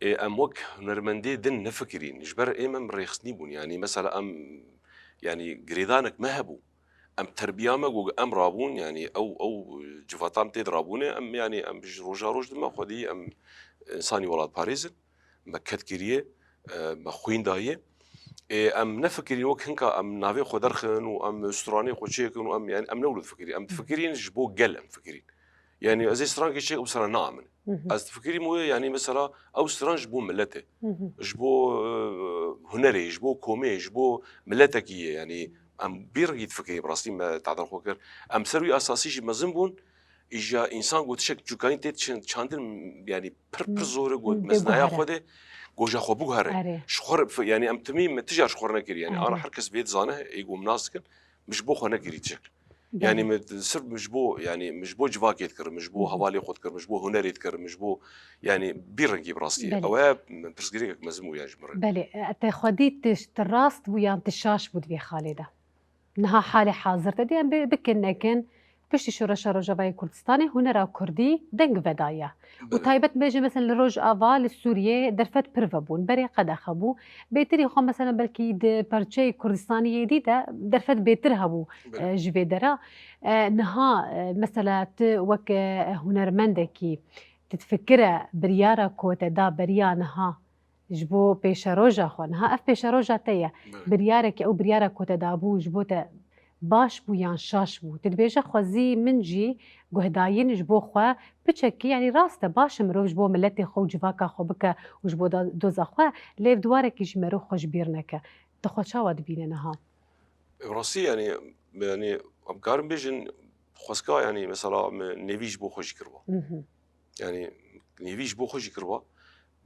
Ê, em wek hunermendê din nefikirîn. Ji ber ê me em rêxistinî bûn. Yanî, mesela, em, yanî, girêdanek me hebû. Em terbiya me ku em rabûn, yanî, ew, ew civata em tê de rabûne, em, yanî, em ji roja roj dime xwedî, em, însanî welatparêz in. Me ked kiriye, e, me xwîn daye. Ê, em nefikirîn wek hinka em navê xwe derxin û em stranê xwe çêkin û em, yani, em ne wilo difikirîn. Em difikirîn ji bo gel em fikirîn. Yani, ez ê strankê çêkim, stran na min e. Hı hı. Ez difikirîm wê, yani, mesela, ew stran ji bo milet e. Hı hı. Ji bo, e, hunerê, ji bo komê, ji bo miletekî ye. Yani, em bî rengî difikirîn, bi rastî me tadel xwe kir. Em ser wî esasî jî mezin bûn. Îja însan got tişek çûkanî tê çin-, çandin, yani pir pir Hı. zor e, got Bê mezinaya guhere. xwe de, goja xwe biguhere. Erê. Ji xwe re f-, yani em timî me tija ji xwe re nekirî. Yani Erê. ana her kes vê dizane, ê got nas dikin, min ji bo xwe nekirî tişek. Yanî min sirf min ji bo, yanî min ji bo civakê dikir, min ji bo hevalê xwe dikir, min ji bo hunerê dikir, min ji bo, yanî bî rengî bi rastî. Belê. Ew pirsgirêkek mezin bû ya ji min re. Belê, te xwedî tu, tu rast bû yan tu şaş bû di vê xalê de? Niha halê hazir te diyan bi-, bikin nekin, piştî Şoreşa Rojavayê Kurdistanê hunera kurdî deng vedaye. Û Belê. Taybet bêje, mesela li Rojava, li Sûriyê derfet pir vebûn, berê qedexe bû. Bêtirî xwe, mesela belkî di perçeyê Kurdistaniyê dî de derfet bêtir hebû, Belê. e, ji vê dera. E, niha, e, mesela tu wek, e, hunermendekî, tu difikire biryara ku te da beriya niha, ji bo pêşeroja xwe. Niha ev pêşeroja te ye. Belê. Biryarekî, ew biryara ku te dabû ji bo te baş bû yan şaş bû? Tu dibêje xwezî min jî guhdayîn ji bo xwe piçekî, yanî rast e, baş e mirov ji bo miletê xwe û civaka xwe bike û ji bo da-, doza xwe, lê ev di warekî jî merov xwe ji bîr neke. Tu xwe çawa dibîne niha? Bi rastî, yanî, yanî, em karin bêjin, xwezka, yanî, mesela, me nêvî ji bo xwe jî kiriba. Mhm. Yanî, nêvî ji bo xwe jî kiriba.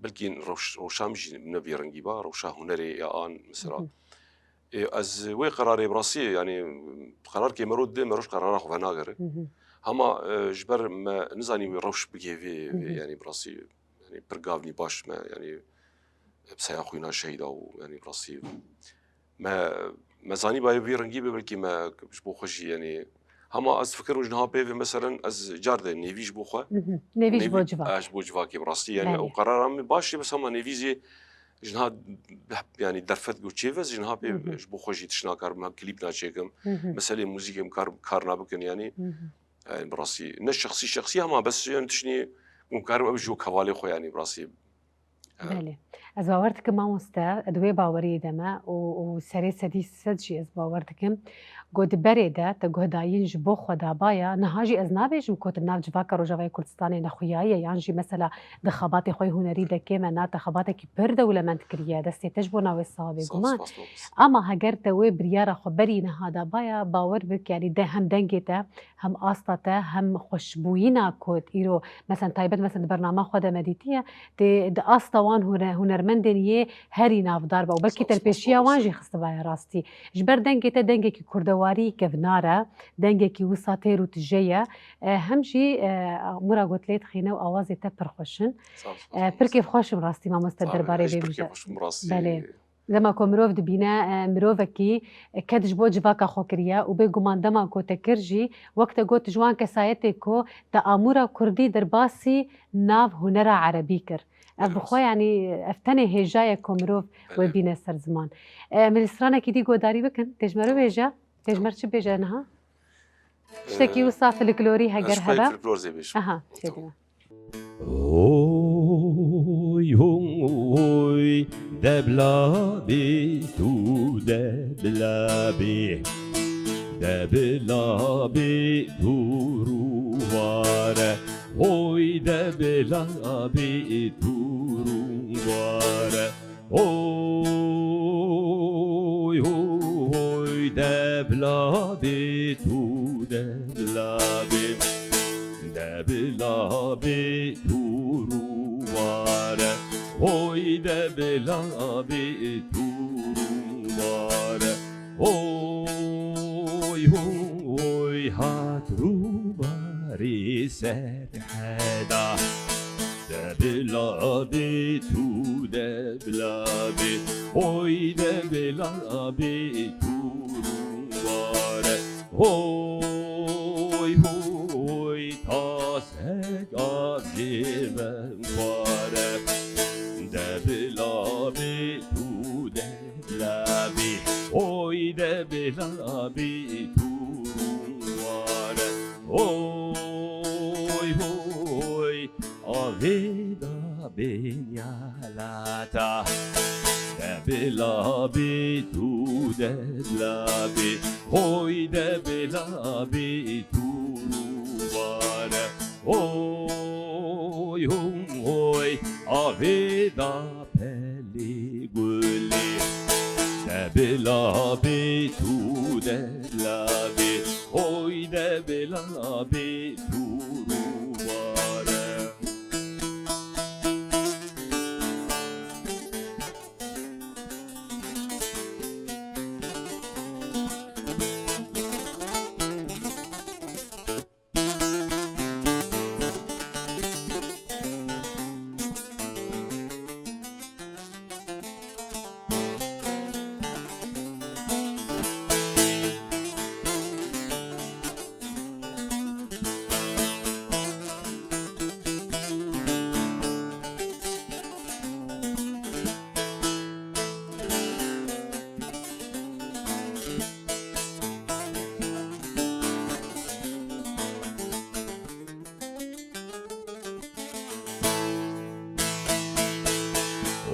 Belkî rewş-, rewşa min jî ne vî rengî ba, rewşa hunerê ya an, mesela. Mhm. Ê, ez wê qerarê bi rastî, yanî, qerarkê mero dide, mero ji qerara xwe venagere. Mhm. Hema, e, ji ber me nizanî wê rewş bigihê vê, vê, Mhm. yanî, bi rastî, yanî, pir gavnî baş me, yanî, bi saya xwîna şehîda û, yanî, bi rastî, Me, me zanîba vî rengî be, belkî me ji bo xwe jî, yanî, hema ez difikirim ji niha pê ve, meselen, ez car de nêvî ji bo xwe, Mhm. Nêvî ji bo civak. Nêvî, e, ji bo civakê bi rastî, yanî, Belê. ew qerara min baş e, bes hema nêvî zî ji niha, yanî, derfet got çêve, ji niha pê Mhm. ji bo xwe jî tişt nakarim, hem klîp naçêkim, Mhm. meselê muzîkê em kar, kar nabikin, yanî, Mhm. yanî, bi rastî, ne şexsî şexsî, hema bes, yanî, tiştî hûn karim ew ji hevalê xwe, yanî, bi rastî, Belê. Ez bawer dikim, mamoste, di wê baweriyê de me û, û serê sedî sed jî ez bawer dikim, ku di berê de te guhdayîn ji bo xwe dabaya, niha jî ez nabêjim ku tu nav civaka Rojavayê Kurdistanê nexuyayiye, yan jî mesela di xebatê xwe yê hunerî de kêm e, na te xebatekî pir dewlemend kiriye, destê te ji bo navê sawa bê Sağ ol, guman. spas, spas. Ama heger te wê biryara xwe berî niha dabaya, bawer bik, yanî de hem dengê te, hem asta te, hem xweşbûyîna ku îro, mesela taybet, mesela di bernama xwe de me dîtiye, tê di asta wan hune-, hunermendên yê herî navdar be û belkî Spas, spas, telpêşiya wan spas. jî xistibaye rastî. Ji ber dengê te dengekî kurdewarî kevnar e, dengekî wisa têr û tije ye. E, hem jî, e, mura got lê dixîne û awazê te pir xweş in. Spas, spas, E, pir spas. kêfxweş im rastî mamoste Sağ ol, derbarê ez jî vê pir mijê. kêfxweş im rastî. Belê. Dema ku mirov dibîne, e, mirovekî, e, ked ji bo civaka xwe kiriye û bêguman dema ku te kir jî, wek te got, ji wan kesayetê ku te amûra kurdî derbasî nav hunera erebî kir. Ev bi Evet. xwe, yanî, ev tenê hêja ye ku mirov wê Evet. bîne ser ziman. E, em ê li stranekî dî guhdarî bikin. Tê ji me re bêje. Tê ji me re çi bêje niha? Tiştekî Ee, wisa filiklorî heger ez xwedî hebe. Filiklor zê bêjim. Aha, Tamam. çêdine. Oy, oy, debla bê tu debla bê. Debla bê tu rûvare. Oy, debla bê tu rûvare. Oy, oy, debla bê tu, debla bê. Debla bê tu rûvare. Oy, debla bê tu rûvare. Oy, oy, hat rûbarê ser heda. Debla bê tu, debla bê. Oy, debla bê tu rûvare. Oy, oy, tasek avcê ben xware. Debla bê tu, debla bê. Oy, debla bê tu rûvare. Oy, oy, avê da bê niyalata. Debla bê tu, debla bê. Oy, debla bê tu rûvare. Oy, oy, avê da pelê gulê. Debla bê tu, debla bê. Oy, debla bê tu rûvare.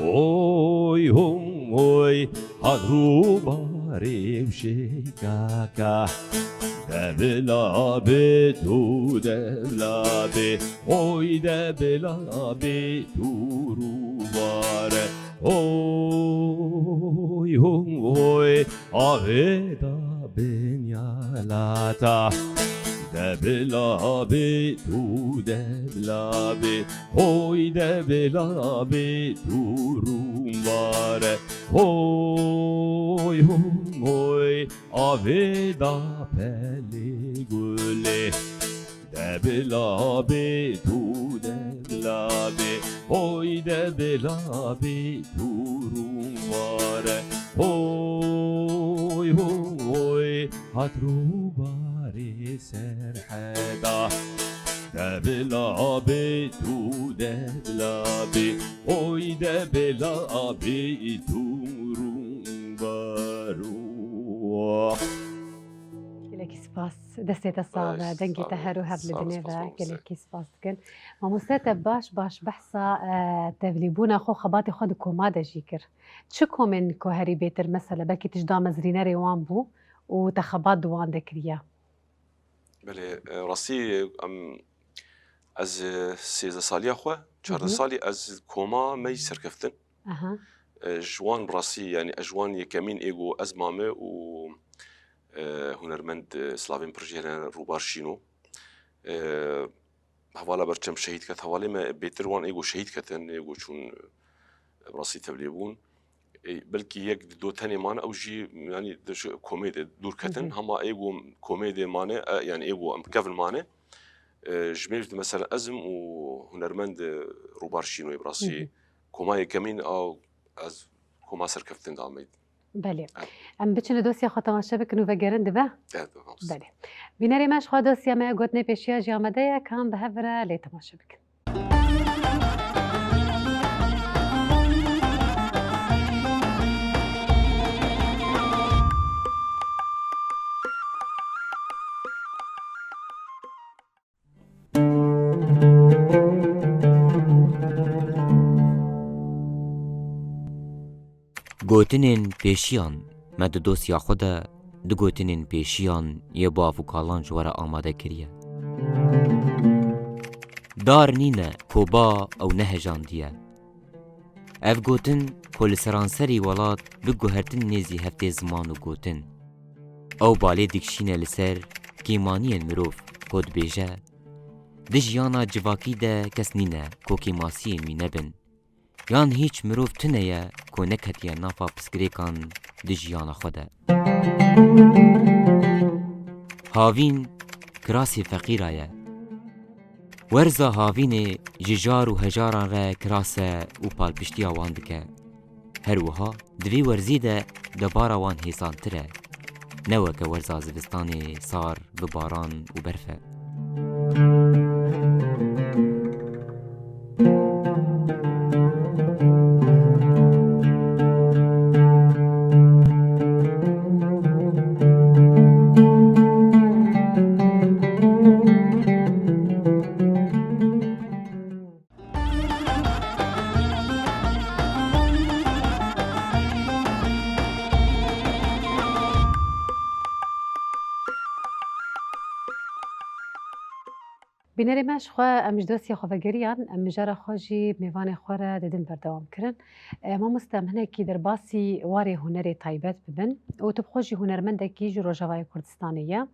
Oy hum oy, hat rûbarê û şêkaka. De bila bê tu, de bila bê. Oy de bila bê tu rûbare. Oy hum oy, avê da bin yalata. De bila bê tu, de bila bê. Hoy de bila bê tu rûmbare. Hoy hum hoy, avê da pelê gulê. De bila bê tu, de bila bê. Hoy de bila bê tu rûmbare. Hoy hum hoy, hat rûbarê serheda. De bila bê tu, de bila bê. Oy de bila bê tu rûmbaro. Gelekî spas. Destê te sax be, dengê te her û hev li dinê be. Gelekî spas dikin. Mamoste, te baş baş behsa, e, tevlîbûna xwe, xebatê xwe di koma de jî kir. Çi komên ku herî bêtir, mesela, belkî tu ji damezrînerê wan bû û te xebat di wan de kiriye? Belê, e, rastî, em, ez, e, sêzdeh saliya xwe, çardeh salî ez koma me yî serkeftin. Aha. E, ji wan bi rastî, yanî ez ji wan yekemîn ê ku ez mame û, e, hunermend, e, Slavên Pirjêre Rûbar Şîno. E, Hevala berçem şehîd ket, hevalê me bêtir wan ê ku şehîd ketin, ê ku çûn, e, bi rastî tevlê bûn. E, belkî yek di do tenê mane, ew jî, yanî, di ji komê de dûr ketin. Hı hı. Hema ê ku komê de mane, e, yanî ê ku em kevin mane. E, ji mêr de mesela ez im û hunermend, e, Rûbar Şînoyê bi rastî. Hı hı. Koma yekemîn a ez koma serkeftin de Amedê. Belê. Evet. Em biçin li dosya xwe temaşe bikin û vegerin dibe? Evet, evet. Belê. Bînerê me, ji xwe dosya me gotinê pêşiya jî amade ye, kan bi hev re lê temaşe bikin. Gotinên pêşiyan. Me di dosya xwe de du gotinên pêşiyan yê bav û kalan ji we re amade kiriye. Dar nîne ku ba ew nehejandiye. Ev gotin ku li seranserî welat bi guhertin nêzî hev tê ziman û gotin. Ew balê dikişîne li ser kêmaniyên mirov, ku dibêje, di jiyana civakî de kes nîne ku kêmasiyên wî nebin. Yan hîç mirov tune ye ku neketiye nafa pirsgirêkan di jiyana xwe de. Havîn kirasê feqîra ye. Werza havînê ji jar û hejaran re kiras e û palpiştiya wan dike. Her wiha di vî werzî de debara wan hêsantir e. Ne weke werza zivistanê sar bi baran û berf e. Bînerê me, ji xwe em ji dosya xwe vegeriyan, em mijara xwe jî mêvanê xwe re didin berdewam kirin. E, mamoste, em hinekî derbasî warê hunerê taybet bibin û tu bi xwe jî hunermendekî ji Rojavayê Kurdistanê ye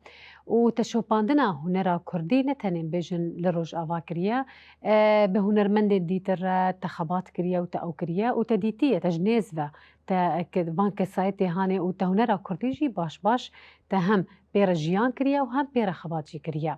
û te şopandina hunera kurdî ne tenê bêjin li Rojava kiriye, e, bi hunermendên dîtir re te xebat kiriye û te ew kiriye û te dîtiye, te ji nêz ve te ke-, van kesayetê hanê û te hunera kurdî jî baş baş te hem pê re jiyan kiriye û hem pê re xebat jî kiriye.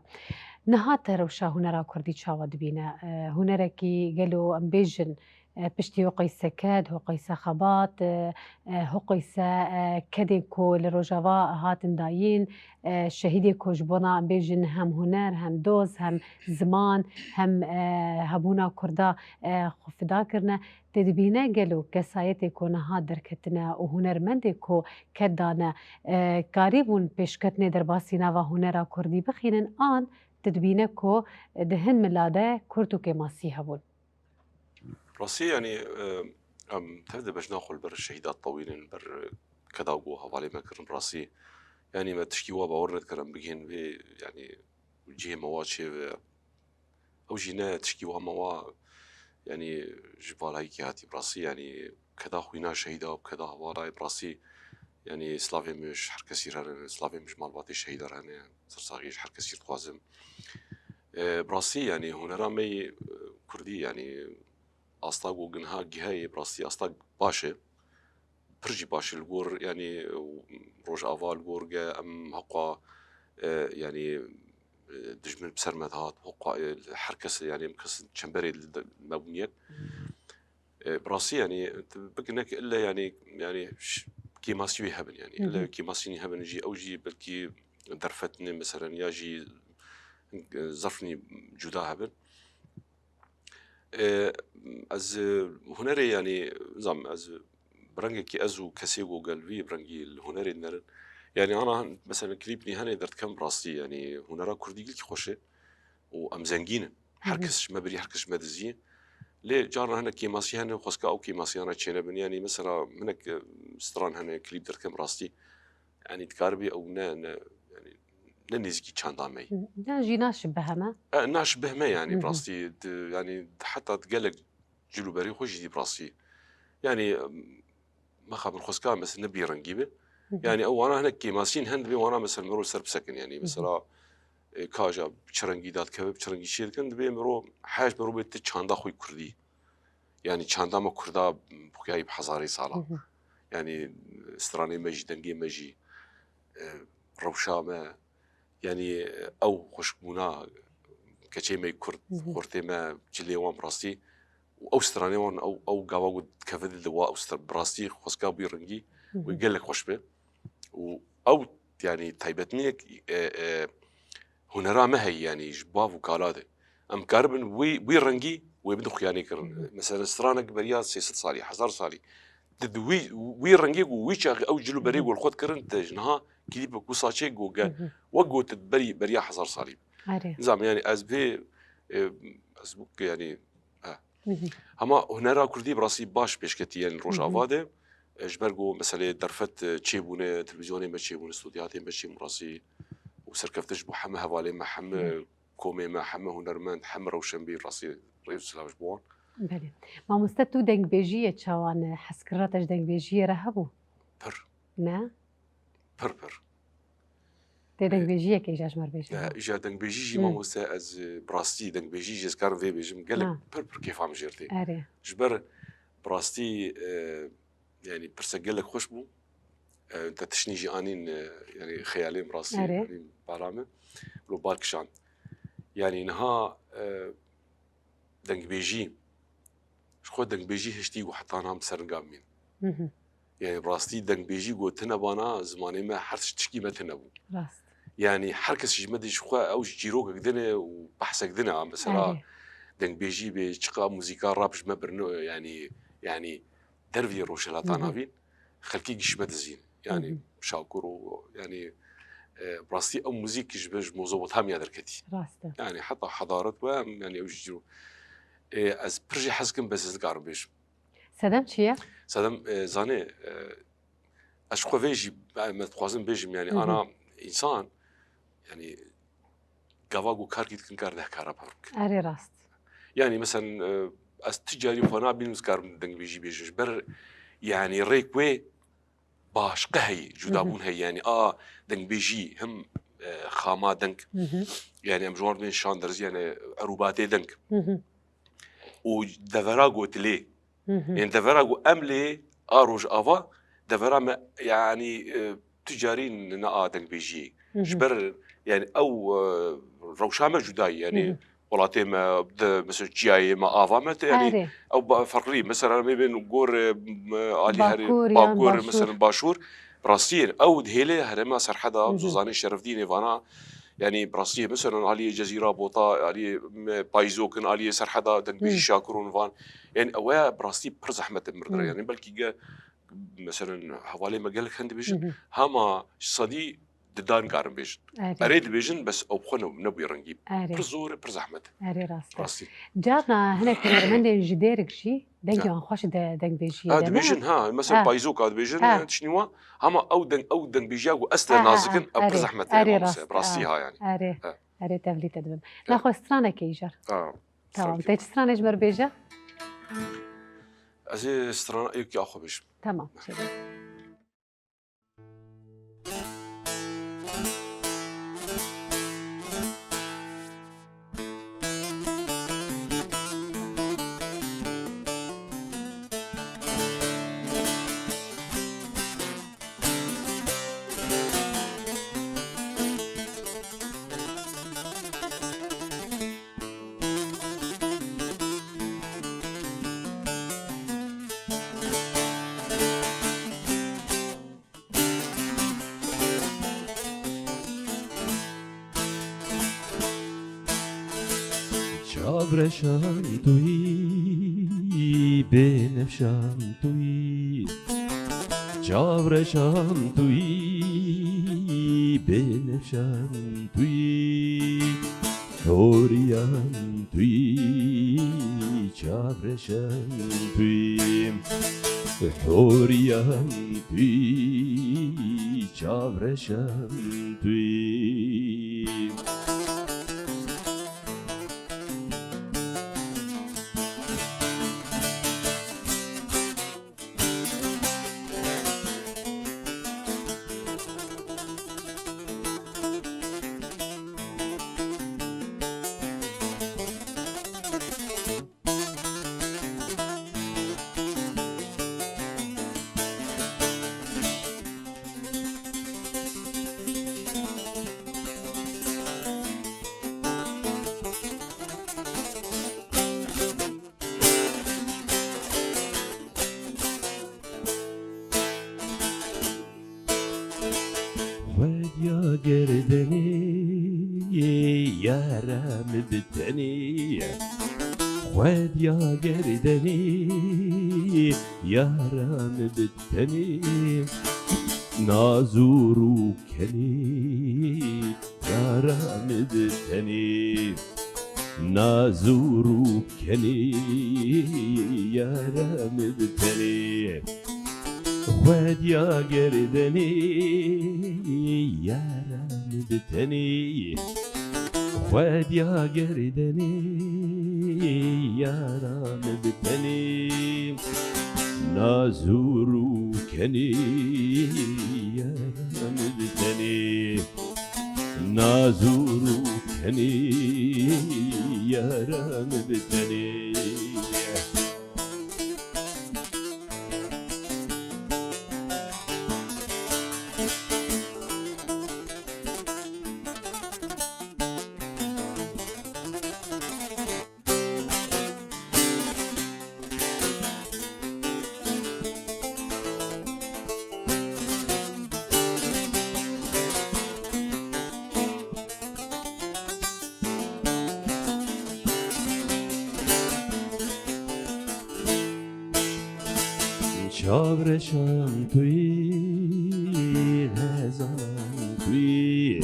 Niha te rewşa hunera kurdî çawa dibîne? E, hunerekî gelo em bêjin, e, piştî hoqeyse ked, hoqeyse xebat, e, e, hoqeyse, e, kedên ku li Rojava hatin dayîn, e, şehîdê ku ji bona em bêjin hem huner, hem doz, hem ziman, hem, e, hebûna kurda, e, xwe fida kirine. Te dibîne gelo kesayetê ku niha derketine û hunermendê ku ked dane, e, karîbûn pêşketinê derbasî nava hunera kurdî bixînin an tu dibîne ku di hin mila de kurt û kêmasî hebûn? Rastî, yanî, e, Em tev de bejna xwe li ber şehîda tewînin, li ber keda ku hevalê me kirin rastî. Yanî me tişkî wa bawer nedikir em bigihên vê, yanî cihê me wa çê ve. Ew jî ne tişkî wa me wa, yanî ji valayîkî hatî bi rastî, yanî keda xwîna şehîda û keda hevala ye bi rastî. Yanî slavê min ji her kesî re hene, slavê min ji malbatê şehîdar hene, sersaxiyê ji her kesî dixwazim. E, bi rastî, yanî hunera me yê, e, kurdî, yanî asta ku ginha gihayê, bi rastî asta baş e. Pir jî baş e li gor, yanî, Rojava li gor ge em heqwa, e, yanî, e, dijmin bi ser me dihat, heqwa, e, her kes, yanî em kes çemberê li de, me bûn yek. E, bi rastî, yanî, tu bigine ki ille, yanî, yanî, ş-, kêmasî wê hebin, yanî. Hı hı. Ille kêmasînî hebin jî, ew jî belkî derfetine, meselen, ya jî, e, zerfnî cuda hebin. E, ez, e, hunerê, yanî, nizam, ez, bi rengekî ez û kesê ku gel vî rengî li hunerê dinerin. Yanî, ana, meselen, klîpnî hene derdikem rastî, yanî, hunera kurdî gilkî xweş e û em zengîn in. Hı hı. Her kes ji me birî, her kes ji me dizî. Lê caran hene kêmasî hene, xwezka ew kêmasiyana çênebin. Yanî, mesela, hinek, e, stran hene, klîp derdikem rastî. Yanî dikaribî ew ne, ne, yanî ne nêzîkî çanda me yî. Yan jî naşibihe me? E, naşibihe me yanî Hı hı. bi rastî, di, yanî heta di gelek cil û berê xwe jî dî bi rastî. Yanî, em, mexabin xwezka mesela ne bêrengî be. Hı hı. Yanî ew wana hinek kêmasîn hen dibê wana mesela mero ser bisekin yanî. Hı hı. Mesela, e, kaja bi çi rengî dadikeve, bi çi rengî çê dikin, dibê mero hej mero bê ti çanda xwe yî kurdî. Yanî çanda me kurda xuyayî bi hezarê sala. Hı hı. Yanî stranê me jî, dengê me jî, e, rewşa me, yanî ew xweşbûna keçê me yî kurd, Hı hı. xortê me, cilê wan bi rastî û ew stranê wan, ew, ew gava ku dikeve dil de wa ew stra-, bi rastî xwezka bî rengî Hı wê hı. gelek xweş be. Û ew, yanî, taybetmeyek, e, e, hunera me heye, yanî, ji bav û kala de. Em karibin wî, wî rengî wê bidin xuyanê kirin. Hı hı. Mesela, stranek beriya sê sed salî, hezar salî. Di, di wî, wî rengê ku wî çaxî ew cil û berê Hı hı. ku li xwe dikirin, te ji niha klîpek wisa çê ku ge-, Hı hı. wek gotin berî, beriya hezar salî. Erê. Nizam, yanî, ez vê, e, ez wek, yanî, e. Hı hı. Hema hunera kurdî bi rastî baş pêşketî, yanî, Hı hı. Rojava de. E, ji ber ku meseleyê derfet, e, çêbûne, televîzyonê me çêbûne, studiyatê me çêbûn rastî û serkeftin ji bo heme hevalê me, heme Hı. komê me, heme hunermend, heme rewşenbîr rastî rêz û silav ji bo wan. Belê. Mamoste, tu dengbêjiyê çawa ne? Hezkirina te ji dengbêjiyê re hebû? Pir. Ne? Pir pir. Tê E, dengbêjiyekê îja ji me re bêje. e, îja dengbêjî jî Hı. mamoste ez, e, bi rastî dengbêjî jî ez karim vê bêjim. Gelek Ha. pir pir kêfa min jê re tê. Erê. Ji ber bi rastî, e, yanî pirse gelek xweş bû. E, te tiştî jî anîn, e, yanî xeyalê min rastî Erê. anîn bala min. Lo bar kişand. Yanî niha, e, dengbêjî, ji xwe dengbêjî hiştî ku heta niha min ser ringa bimîn. Hı hı. Yanî bi rastî dengbêjî ku tune bana zimanê me her tişt tişkî me tune bû. Rast. Yanî her kes ji me dî ji xwe ew ji çîrokek din e û behsek din e. Mesela Erê. dengbêjî bê, çiqa muzîka rap ji me birino, yanî, yanî derviyê Rojhilata Hı hı. Navîn, xelkê gişme dizîn. Yanî Hı hı. Şakur û, yanî, e, bi rastî ew muzîk ji, ji Mezopotamya derketî. Rast e. Yanî heta hedaret we, em, yanî ew ji cîro. E, ez pir jî hez kim, bes ez nikarim bêjim. Sedem çi ye? Sedem, e, zanê, e, ez ji xwe vê jî, e, me dixwazim bêjim, yanî Hı hı. ana însan, yanî gava ku kar kî dikin kar deh kara park. Erê rast. Yanî, meselen, e, ez ti carî xwe nabînim, ez karim dengbêjî bêjim. Ji ber, yanî, rêk wê başqe heyî, cudabûn Hı hı. heyî. Yanî, a dengbêjî him, e, xama deng. Hı hı. Yanî, em ji wan bên şan derz, yanî, erûbatê deng. Hı hı. Û devera gotilê. Hı hı. Yanî, devera ku em lê a Rojava, devera me, yanî, e, tu carî ne a dengbêjiyê. Hı hı. Ji ber, yanî, ew, e, rewşa me cuda ye, yanî, Hı hı. welatê me, de, mesela, çiyayê me, ava me, te, yanî, Erê. ew ba-, ferqlî. Mesela, em ê bên gor, e, me, alî herê Bakur yan bakur, Başûr. mesela, başûr, bi rastî ye. Ew dihêle herêma Serheda, Hı hı. Zozanê Şerefdînê vana, yanî, bi rastî ye. Mesela, aliyê Cezîra Bota, aliyê me, Payîzokin, aliyê Serheda, dengbêjî Hı. Şakiron van. Yanî, ew ya bi rastî pir zehmet e mirdire. Hı. Yanî, belkî ge, mesela, hevalê me gelek hin dibêjin. Hı hı. Hema sedî Di dan karin bêjin. Erê. Erê dibêjin, bes ew bi xwe ne, nebûye rengîn. Erê. Pir zor e, pir zehmet e. Erê, rast e. Rastî. Carna hinek hunermendên ji Dêrik jî dengê Ha. wan xweş e de dengbêjiyê Ha, de, ne? dibêjin, ha, mesela Ha. payîzoka dibêjin, Ha. tiştî wan, hema ew deng, ew dengbêjiya ku ez te Ha, ha, nazik in, ha. ew pir Erê. zehmet e, Erê, hema rast, mesela, bi rastî ha. ha, yani. Erê. Ha. Erê, tevlî te dibim. Ha. Naxwe stranekê îcar. Ha. Tamam, Stranekê. te çi stranê ji me re bêje? Ez ê strana êkî axwe bêjim. Tamam, çêbe. Çavreşan tu yî, bênevşan tu yî. Çavreşan tu yî, bênevşan tu yî. Horiyan tu yî, çavreşan tu yî. Horiyan tu yî, çavreşan tu yî. Xwediya gerdenê, yara min bi tenê. Xwediya gerdenê, yara min bi tenê. Nazûr û kenê, yara min bi tenê. Nazûr û kenê, yara min bi tenê. Xwediya gerdenê, yara min bi tenê. Xwediya gerdenê, yara min bi tenê. Nazûr û kenê, yara min bi tenê. Nazûr û kenê, yara min bi tenê. Çavreşan tu yî, xezalan tu yî.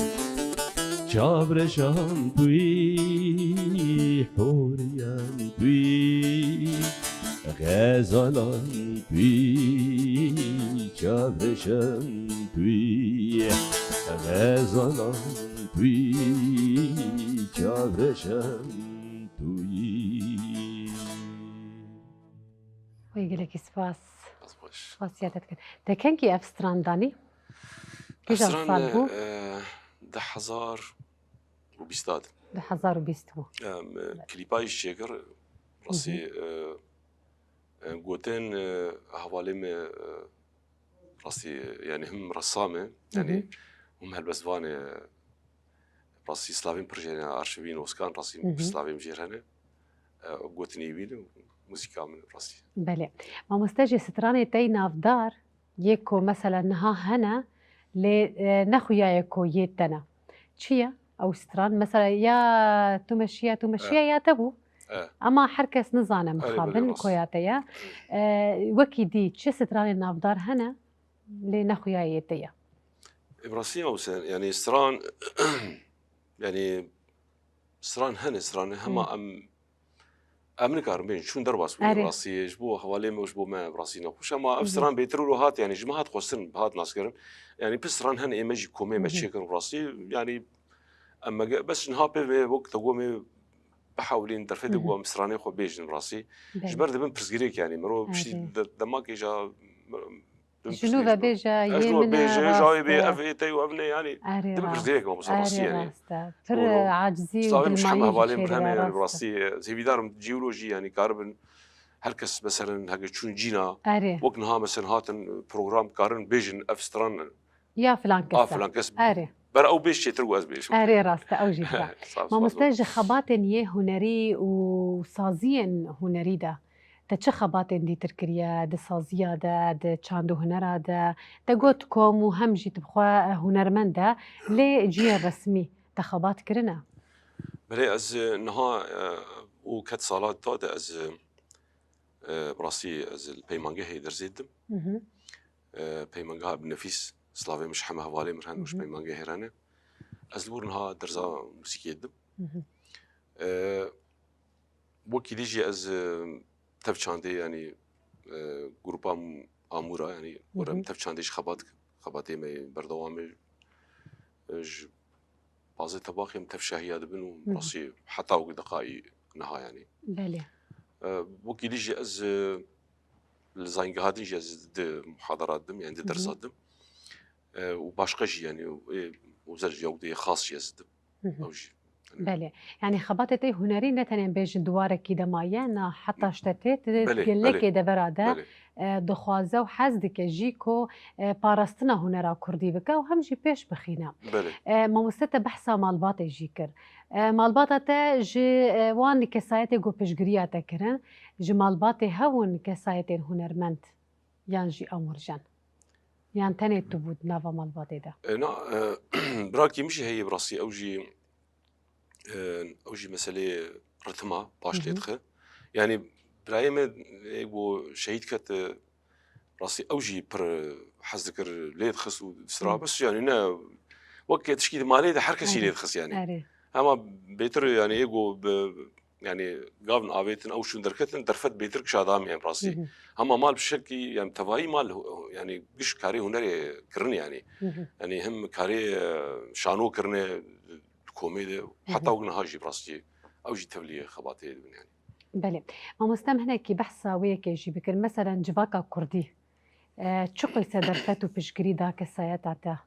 Çavreşan tu yî, horiyan tu yî. Xezalan tu yî, çavreşan tu yî. Xezalan tu yî, çavreşan tu yî. Wê gelekî spas. Spas baş. Spasiya te dikin. Te kengî ev stran danî? Kîjan sal bû? Ev stran, e, du hezar û bîst de. Du hezar û bîst bû. Em, e, klîpa jî çêkir, rastî, Hı hı. e, e, gotin, e, hevalê me, e, rastî, yani him ressam e, yani Hı hı. him helbestvan e, rastî slavên pir jê hene, arşivî nûskan, rastî Hı hı. slavên jê hene. E, gotinê wî ne, muzîka min rastî. Belê. Mamoste, ji stranê te yî navdar, yê ku mesela niha hene, lê, e, ne xuya ye ku yê te ne. Çi ye ew stran? Mesela ya tu meşiya, tu meşiya E. ya te bû. E. Ama her kes nizane Erê, mixabin belê, rast. koya te ye. E, wekî dî çi stranê navdar hene, lê ne xuya yê te ye. Bi rastî, Mewse, yanî stran, yanî stran hene, stran hema em, em nikarin bên çûn derbas bûn. Erê. Rastî ji bo hevalê me û ji bo me bi rastî nexweş. Ama ev stran bêtir û hat, yanî ji me hat xwestin, hat naskirin. Yanî pir stran hene ê me jî komê me çêkirin bi rastî. Yanî em me ge-, bes niha pê me wek te got me bihewlîn derfetê ku em stranê xwe bêjin bi rastî. Belê. Ji ber dibin pirsgirêk, yanî mirov piştî de-, demakê ja Ji nû ve bêje, yê min e, bêje, ja wê bê, ev ê te û ev ne, yanî. Erê rast. Dibin pirsgirêk, mamosta, rastî, yanî. Rast e. Pir, e, acizî û dilmayî jî çêdibe, rast e. Hevalê min hene, rastî, e, hêvîdar im cî wilo jî, yanî, karibin her kes, meselen, heke çûn cîna, wek niha, meselen, hatin program, karin bêjin, ev stran, ya filan kes, a filan kes. Erê. Ber ew bêj çêtir û ez bêjim. Erê, rast e, ew jî dike. Sağ ol, spas. Mamoste, ji xebatên yê hunerî û saziyên hunerî de te çi xebatên dîtir kiriye di saziya de, di çand û hunera de? Te got kom û hem jî tu bi xwe hunermend e, lê cihê resmî te xebat kirine? Belê, ez, e, niha, e, û ket sala ta de ez, e, e, bi rastî ez li peymangehê dersê didim. E, peymangeha Ebû Nefîs, silavê min ji heme hevalê min hene û ji peymangehê re ne. Ez li wir niha dersa muzîkê didim. E, Wekî dî jî ez, e, tev çandê, yanî, e, grupa m-, Amûra, yanî, were em tev çandê jî xebat, xebatê me berdewam e. E, ji pazdeh tebaxê em tev şahiya dibin û rastî heta wek deqayî niha, yanî. Belê. E, wekî dî jî ez, e, li zayîngeha din jî ez di muhadara didim, yanî di dersa didim. E, û başqa jî, yanî, û, ê, û zer jî ew dê xas jî ez didim. Ew jî. Belê. Yanî xebatê te hunerî ne tenê bêjin di warekî de maye, na heta ji te tê, tu gelekê devera de, e, dixwaze û hez dike jî ku, e, parastina hunera kurdî bike û hem jî pêş bixîne. Belê. E, mamoste, te behsa malbatê jî kir. E, malbata te ji, e, wan kesayetê ku piştgiriya te kirin, ji malbatê hewin kesayetên hunermend? Yan jî amûrjen? Yan tenê tu bû di nava malbatê de? E, na, e, birakî min jî heye bi rastî, ew jî, e, ew jî meseleyê ritima paş lê dixe. Yanî birayê me ê ku şehîd ket, e, rastî ew jî pir, e, hez dikir lê dixist û distra, bes yanî ne wek tişkî di malê de her kesî lê dixist yanî. Erê. Hema bêtir yanî ê ku bi, yanî gavin avêtin, ew şûn derketin, derfet bêtir kişa da me bi rastî. Hema mal bi şekî, yanî tevayî mal, yanî giş karê hunerê kirin yanî. Yanî hem karê, e, şano kirine di komê de, heta wek niha jî bi rastî ew jî tevlî xebatê dibin yanî. Belê. Mamoste, em hinekî behsa wê yekê jî bikin. Meselen civaka kurdî, e, çi qîse derfet û piştgirî da kesayeta te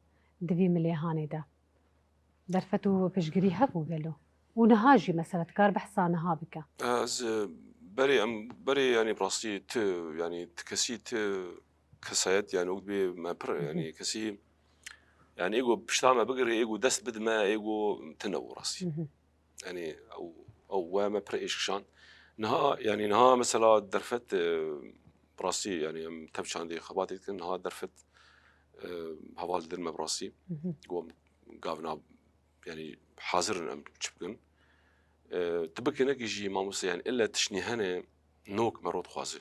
di vî milêhanê de? Derfet û piştgirî hebû gelo? Û niha jî mesela dikar behsa niha bike? Ez, e, berê em, berê yanî bi rastî ti, yanî ti kesî ti kesayet yanî wek dibê me pir yanî kesî yanî ê ku pişta me bigire, ê ku dest bidime, ê ku tine bû rastî. Yanî ew, ew we me pir êş kişand. Niha, yanî niha mesela derfet, e, bi rastî yanî em tev çandê xebatê dikin, niha derfet, e, heval didin me bi rastî. Ku em gavna, yanî hazir in em çi bikin. E, tu bikinekî jî mamoste, yanî ille tiştnî hene nok mero dixwaze.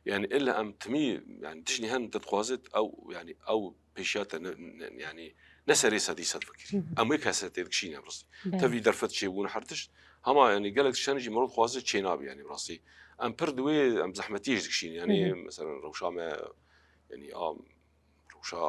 Yanî ille em timî, yanî tiştnî hene te dixwaze ew, yanî ew pêşiya te ne, ne, yanî ne serê sedî sed fikirî. Em wê kese tê dikişîne bi rastî. Belê. Tevî derfet çêbûn her tişt. Hema yanî gelek tişt hene jî mero dixwaze çênabe yanî bi rastî. Em pir di wê em zehmetiyê jî dikişîne. Yanî mesela rewşa me, yanî a rewşa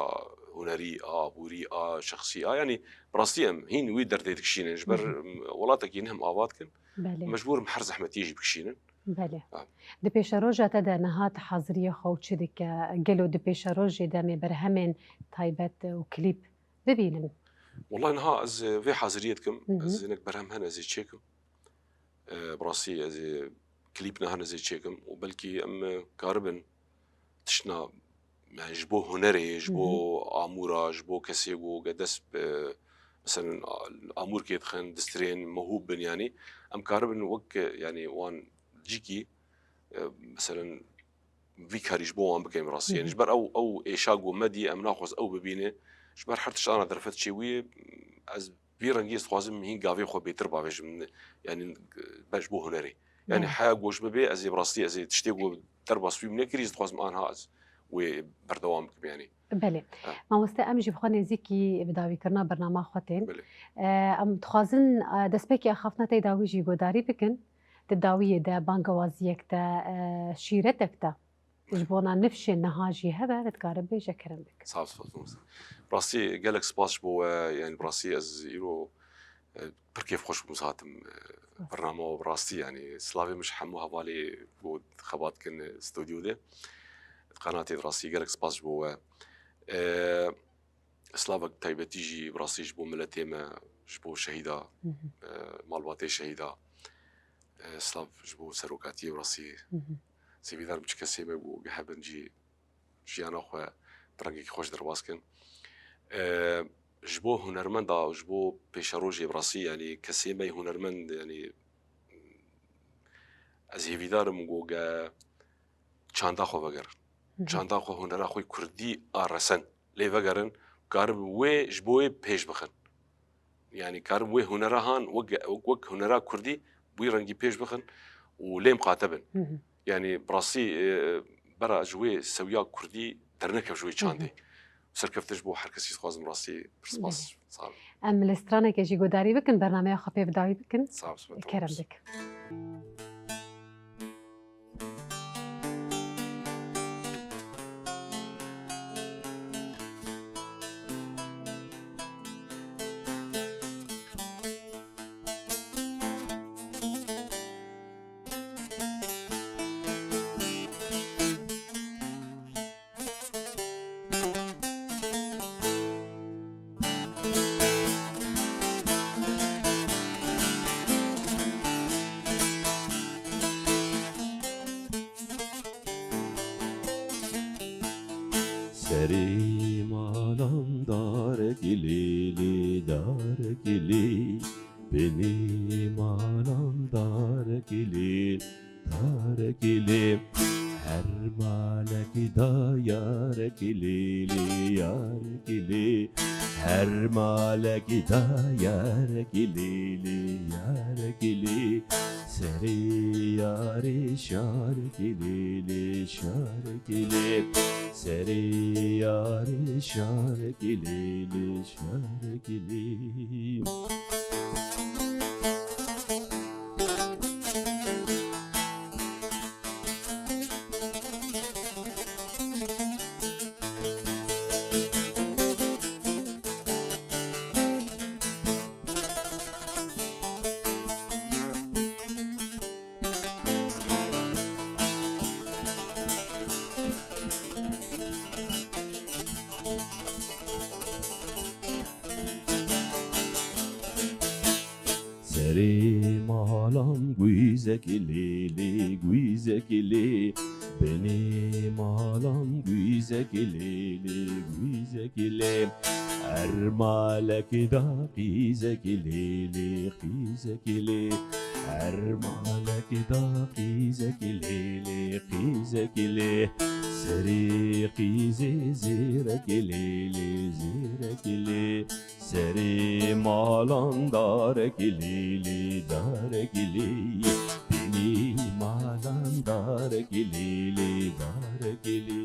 hunerî, a aborî, a şexsî, a, yanî bi rastî em hîn wî derdê dikişînin. Ji ber, em, welatekî ne em ava dikin. Belê. Mecbûr em her zehmetiyê jî bikişînin. Belê. Ha. Di pêşeroja te de niha tu haziriyê xwe û çi dike? Gelo di pêşerojê de em ê berhemên taybet û klîp bibînin? Wellahî niha ez, e, vê haziriyê dikim. Ez hinek berhem hene ez ê çêkim. E, bi rastî ez ê klîp niha ez ê çêkim û belkî em, e, karibin tiştna, yani ji bo hunerê, ji bo amûra, ji bo kesê ku ge dest, e, meselen, a-, amûrkê dixin, distirên mehûb bin, yanî em karibin wek, e, yanî wan cîkî, e, meselen, vî karî ji bo wan bikin rastî. Yanî ji ber ew, ew êşa ku me dî, em naxwaz ew bibîne. Ji ber her tişt ana derfet çêbûye, ez vî rengî ez dixwazim hîn gavê xwe bêtir bavêjim. Yanî ber ji bo hunerê. Yanî heya ku ji bibê ez ê bi rastî, ez ê tiştê ku derbas wî min nekirî, ez dixwazim anha ez wê berdewam bikim yanî. Belê. Ha. Mamoste, em jî bi xwe nêzîkî bi dawîkirina bernama xwe tên. Belê. E, em dixwazin, e, destpêkê axaftina te yê dawî jî guhdarî bikin. Di dawiyê de bangewaziyek te, e, şîretek te ji bona nifşên niha jî hebe, te dikare bêje, kerem bik. Sağ ol, spas, spas. Bi rastî gelek spas ji bo we, yani bi rastî ez îro, e, pir kêfxweş bûm hatim, e, bernama we bi rastî, yani slavê min ji hemû hevalê ku xebat kin, e, stûdyo de. Qenatê bi rastî gelek spas ji bo we. E, Slavek taybetî jî bi rastî ji bo miletê me, ji bo şehîda, Hı hı. e, malbatê şehîda. E, slav ji bo serokatiyê bi rastî. Hı hı. Sêvîdar im çi kesê me ku hebin jî jiyana xwe bi rengekî xweş derbas kin. E, ji bo hunermenda, ji bo pêşerojê bi rastî, yani kesê me yê hunermend, yani ez hêvîdar im ku ge çanda xwe vegerin. Hı hı. Çanda xwe, hunera xwe kurdî a resen lê vegerin, karin wê ji bo wê pêş bixin. Yani karin wê hunera han wek, wek hunera kurdî bi wî rengî pêş bixin û lê miqate bin. Hı hı. Yani bi rastî, e, bera ji wê sewiya kurdî dernekeve ji wê Hı hı. çandê. Serkeftin ji bo her kesî dixwazim rastî pir spas. Belê. Sağ olun. Em li stranekê jî guhdarî bikin, bernameya xwe pê bi dawî bikin. Sağ ol, spas. Kerem dik. Serê malan darekî lê lê, darekî lê. Binê malan darekî lê, darekî lê. Her malekî da yarekî lê lê, yarekî lê. Her malekî da yarekî lê lê, yarekî lê. Serê yarê şarekî lê lê, şarekî lê. Serê yarê şarekî lê lê, şarekî lê. Serê malan gwîzekî lê lê, gwîzekî lê. Binê malan gwîzekî lê lê, gwîzekî lê. Her malekî da qîzekî lê lê, qîzekî lê. Her malekî da qîzekî lê lê, qîzekî lê. Serê qîzê zêrekî lê lê, zêrekî lê. Serê malan darekî lê lê, darekî lê. Binê malan darekî lê lê, darekî lê.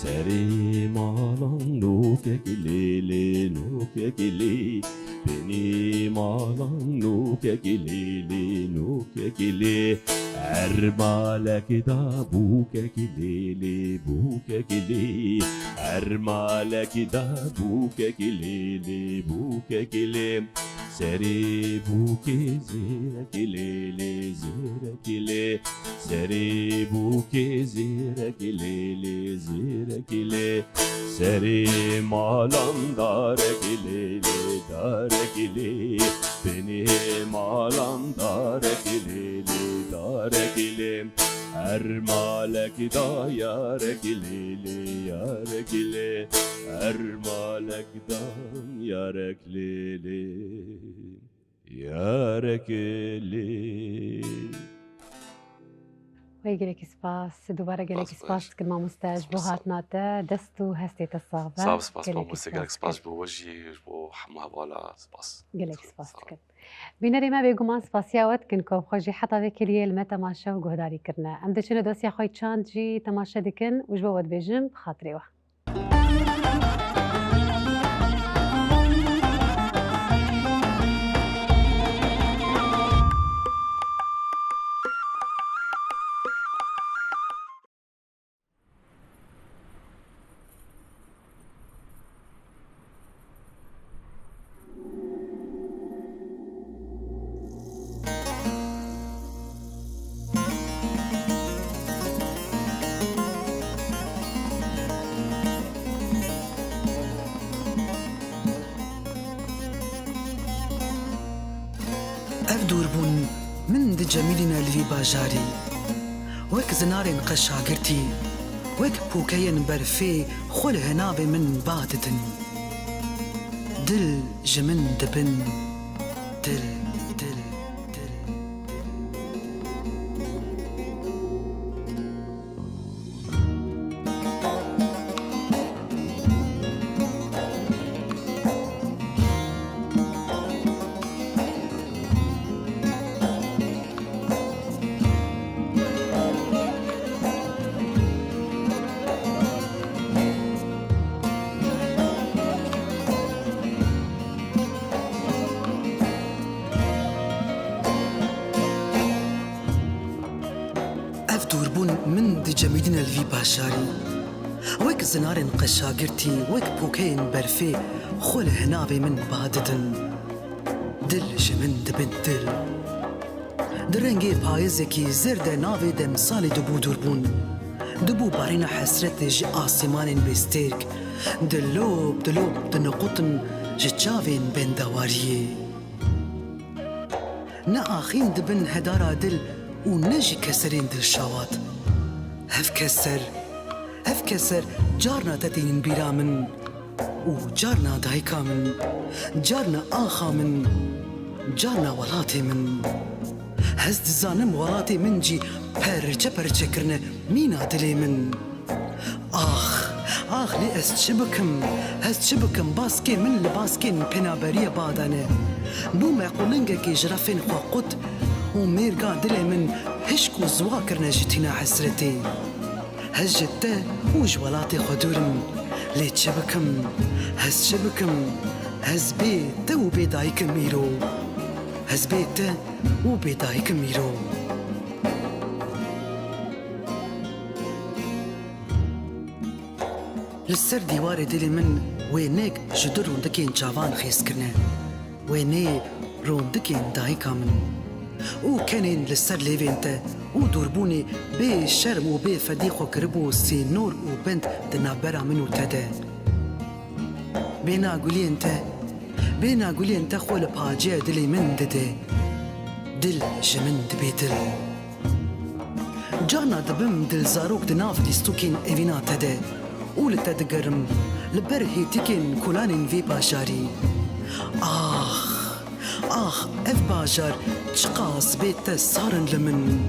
Serê malan nokekî lê lê, nokekî lê. Binê malan nokekî lê lê, nokekî lê. Her malekî da bûkekî lê lê, bûkekî lê. Her malekî da bûkekî lê lê, bûkekî lê. Serê bûkê zêrekî lê lê, zêrekî lê. Serê bûkê zêrekî lê lê, zêrekî lê. Serê malan darekî lê lê, darekî lê. Binê malan darekî lê lê, darekî lê. Her malekî da yarekî lê lê, yarekî lê. Her malekî da Yarek lê lê, yarek lê. Wey gelekî spas. Dubare gelekî spas dikim mamoste ji bo hatina te. Dest û hestê te sax be. Sağ ol, spas mamoste, gelek spas, gelek spas ji bo we jî, ji bo hemû hevala spas. Gelekî spas dikim. Bînerê me bêguman spasiya we dikin ku xwe jî heta vê keliyê li me temaşe û guhdarî kirine. Em diçin li dosya xwe çand jî temaşe dikin û ji bo we dibêjin bi xatirê we. Ev dûrbûn min dicemîdîne li vî bajarî. Wek zinarên qeşagirtî, wek pûkeyên berfê xwe li hinavê min ba didin. Dil ji min dibin, dil, dil, dil. Ev dûrbûn min dicemîdîne li vî bajarî. Wek zinarên qeşagirtî, wek pûkeyên berfê xwe li hinavê min ba didin. Dil ji min dibin dil. Di rengê payizekî zêr de navê demsalê dibû dûrbûn. Dibû barîna hesretê ji asîmanên bêstêrk. Dilop dilop diniqutin ji çavên bendewariyê. Ne axîn dibin hedara dil û ne jî keserên dilşawat. Hev keser, hev keser carna te tînin bîra min û carna dayika min, carna axa min, carna welatê min. Ez dizanim welatê min jî perçe perçe kirine mîna dilê min. Ax, ax lê ez çi bikim? Ez çi bikim? Baskê min li baskên penaberiyê badane. Bûme qulingekê ji refên xwe qut û mêrga dilê min hişk û ziwa kirine ji tîna hesretê. Ez ji te û ji welatê xwe dûr im. Lê çi bikim? Ez çi bikim? Ez bê te û bê dayik im îro. Ez bê te û bê dayik im îro. Li ser dîwarê dilê min wêneyek ji du rûndikên çavan xêz kirine. Wêneyê rûndikên dayika min. Û kenên li ser lêvên te û dûrbûnê bê şerm û bê fedî xwe kiribû sînor û bend di navbera min û te de. Bêhna guliyên te, bêhna guliyên te xwe li paciya dilê min dide. Dil ji min dibê dil. Carna dibim dilzarok di nav lîstokên evîna te de û li te digerim, li ber hêtikên kolanên vê bajarî. Ax, ax, ev bajar çiqas bê te sar in li min.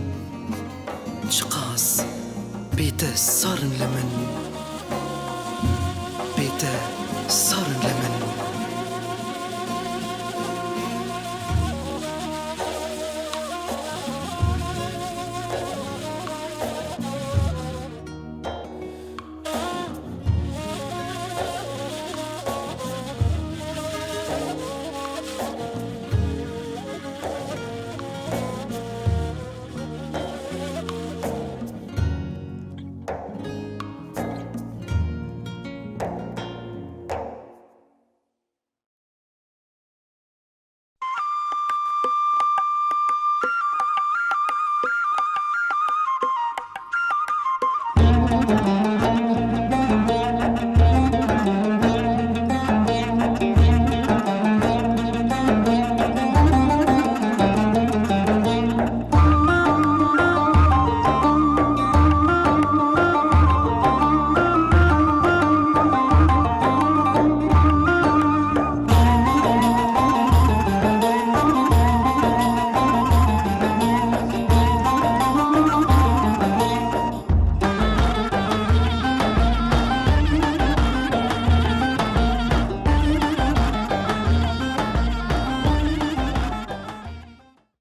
Çiqas bê te sar in li min. Bê te sar in li min.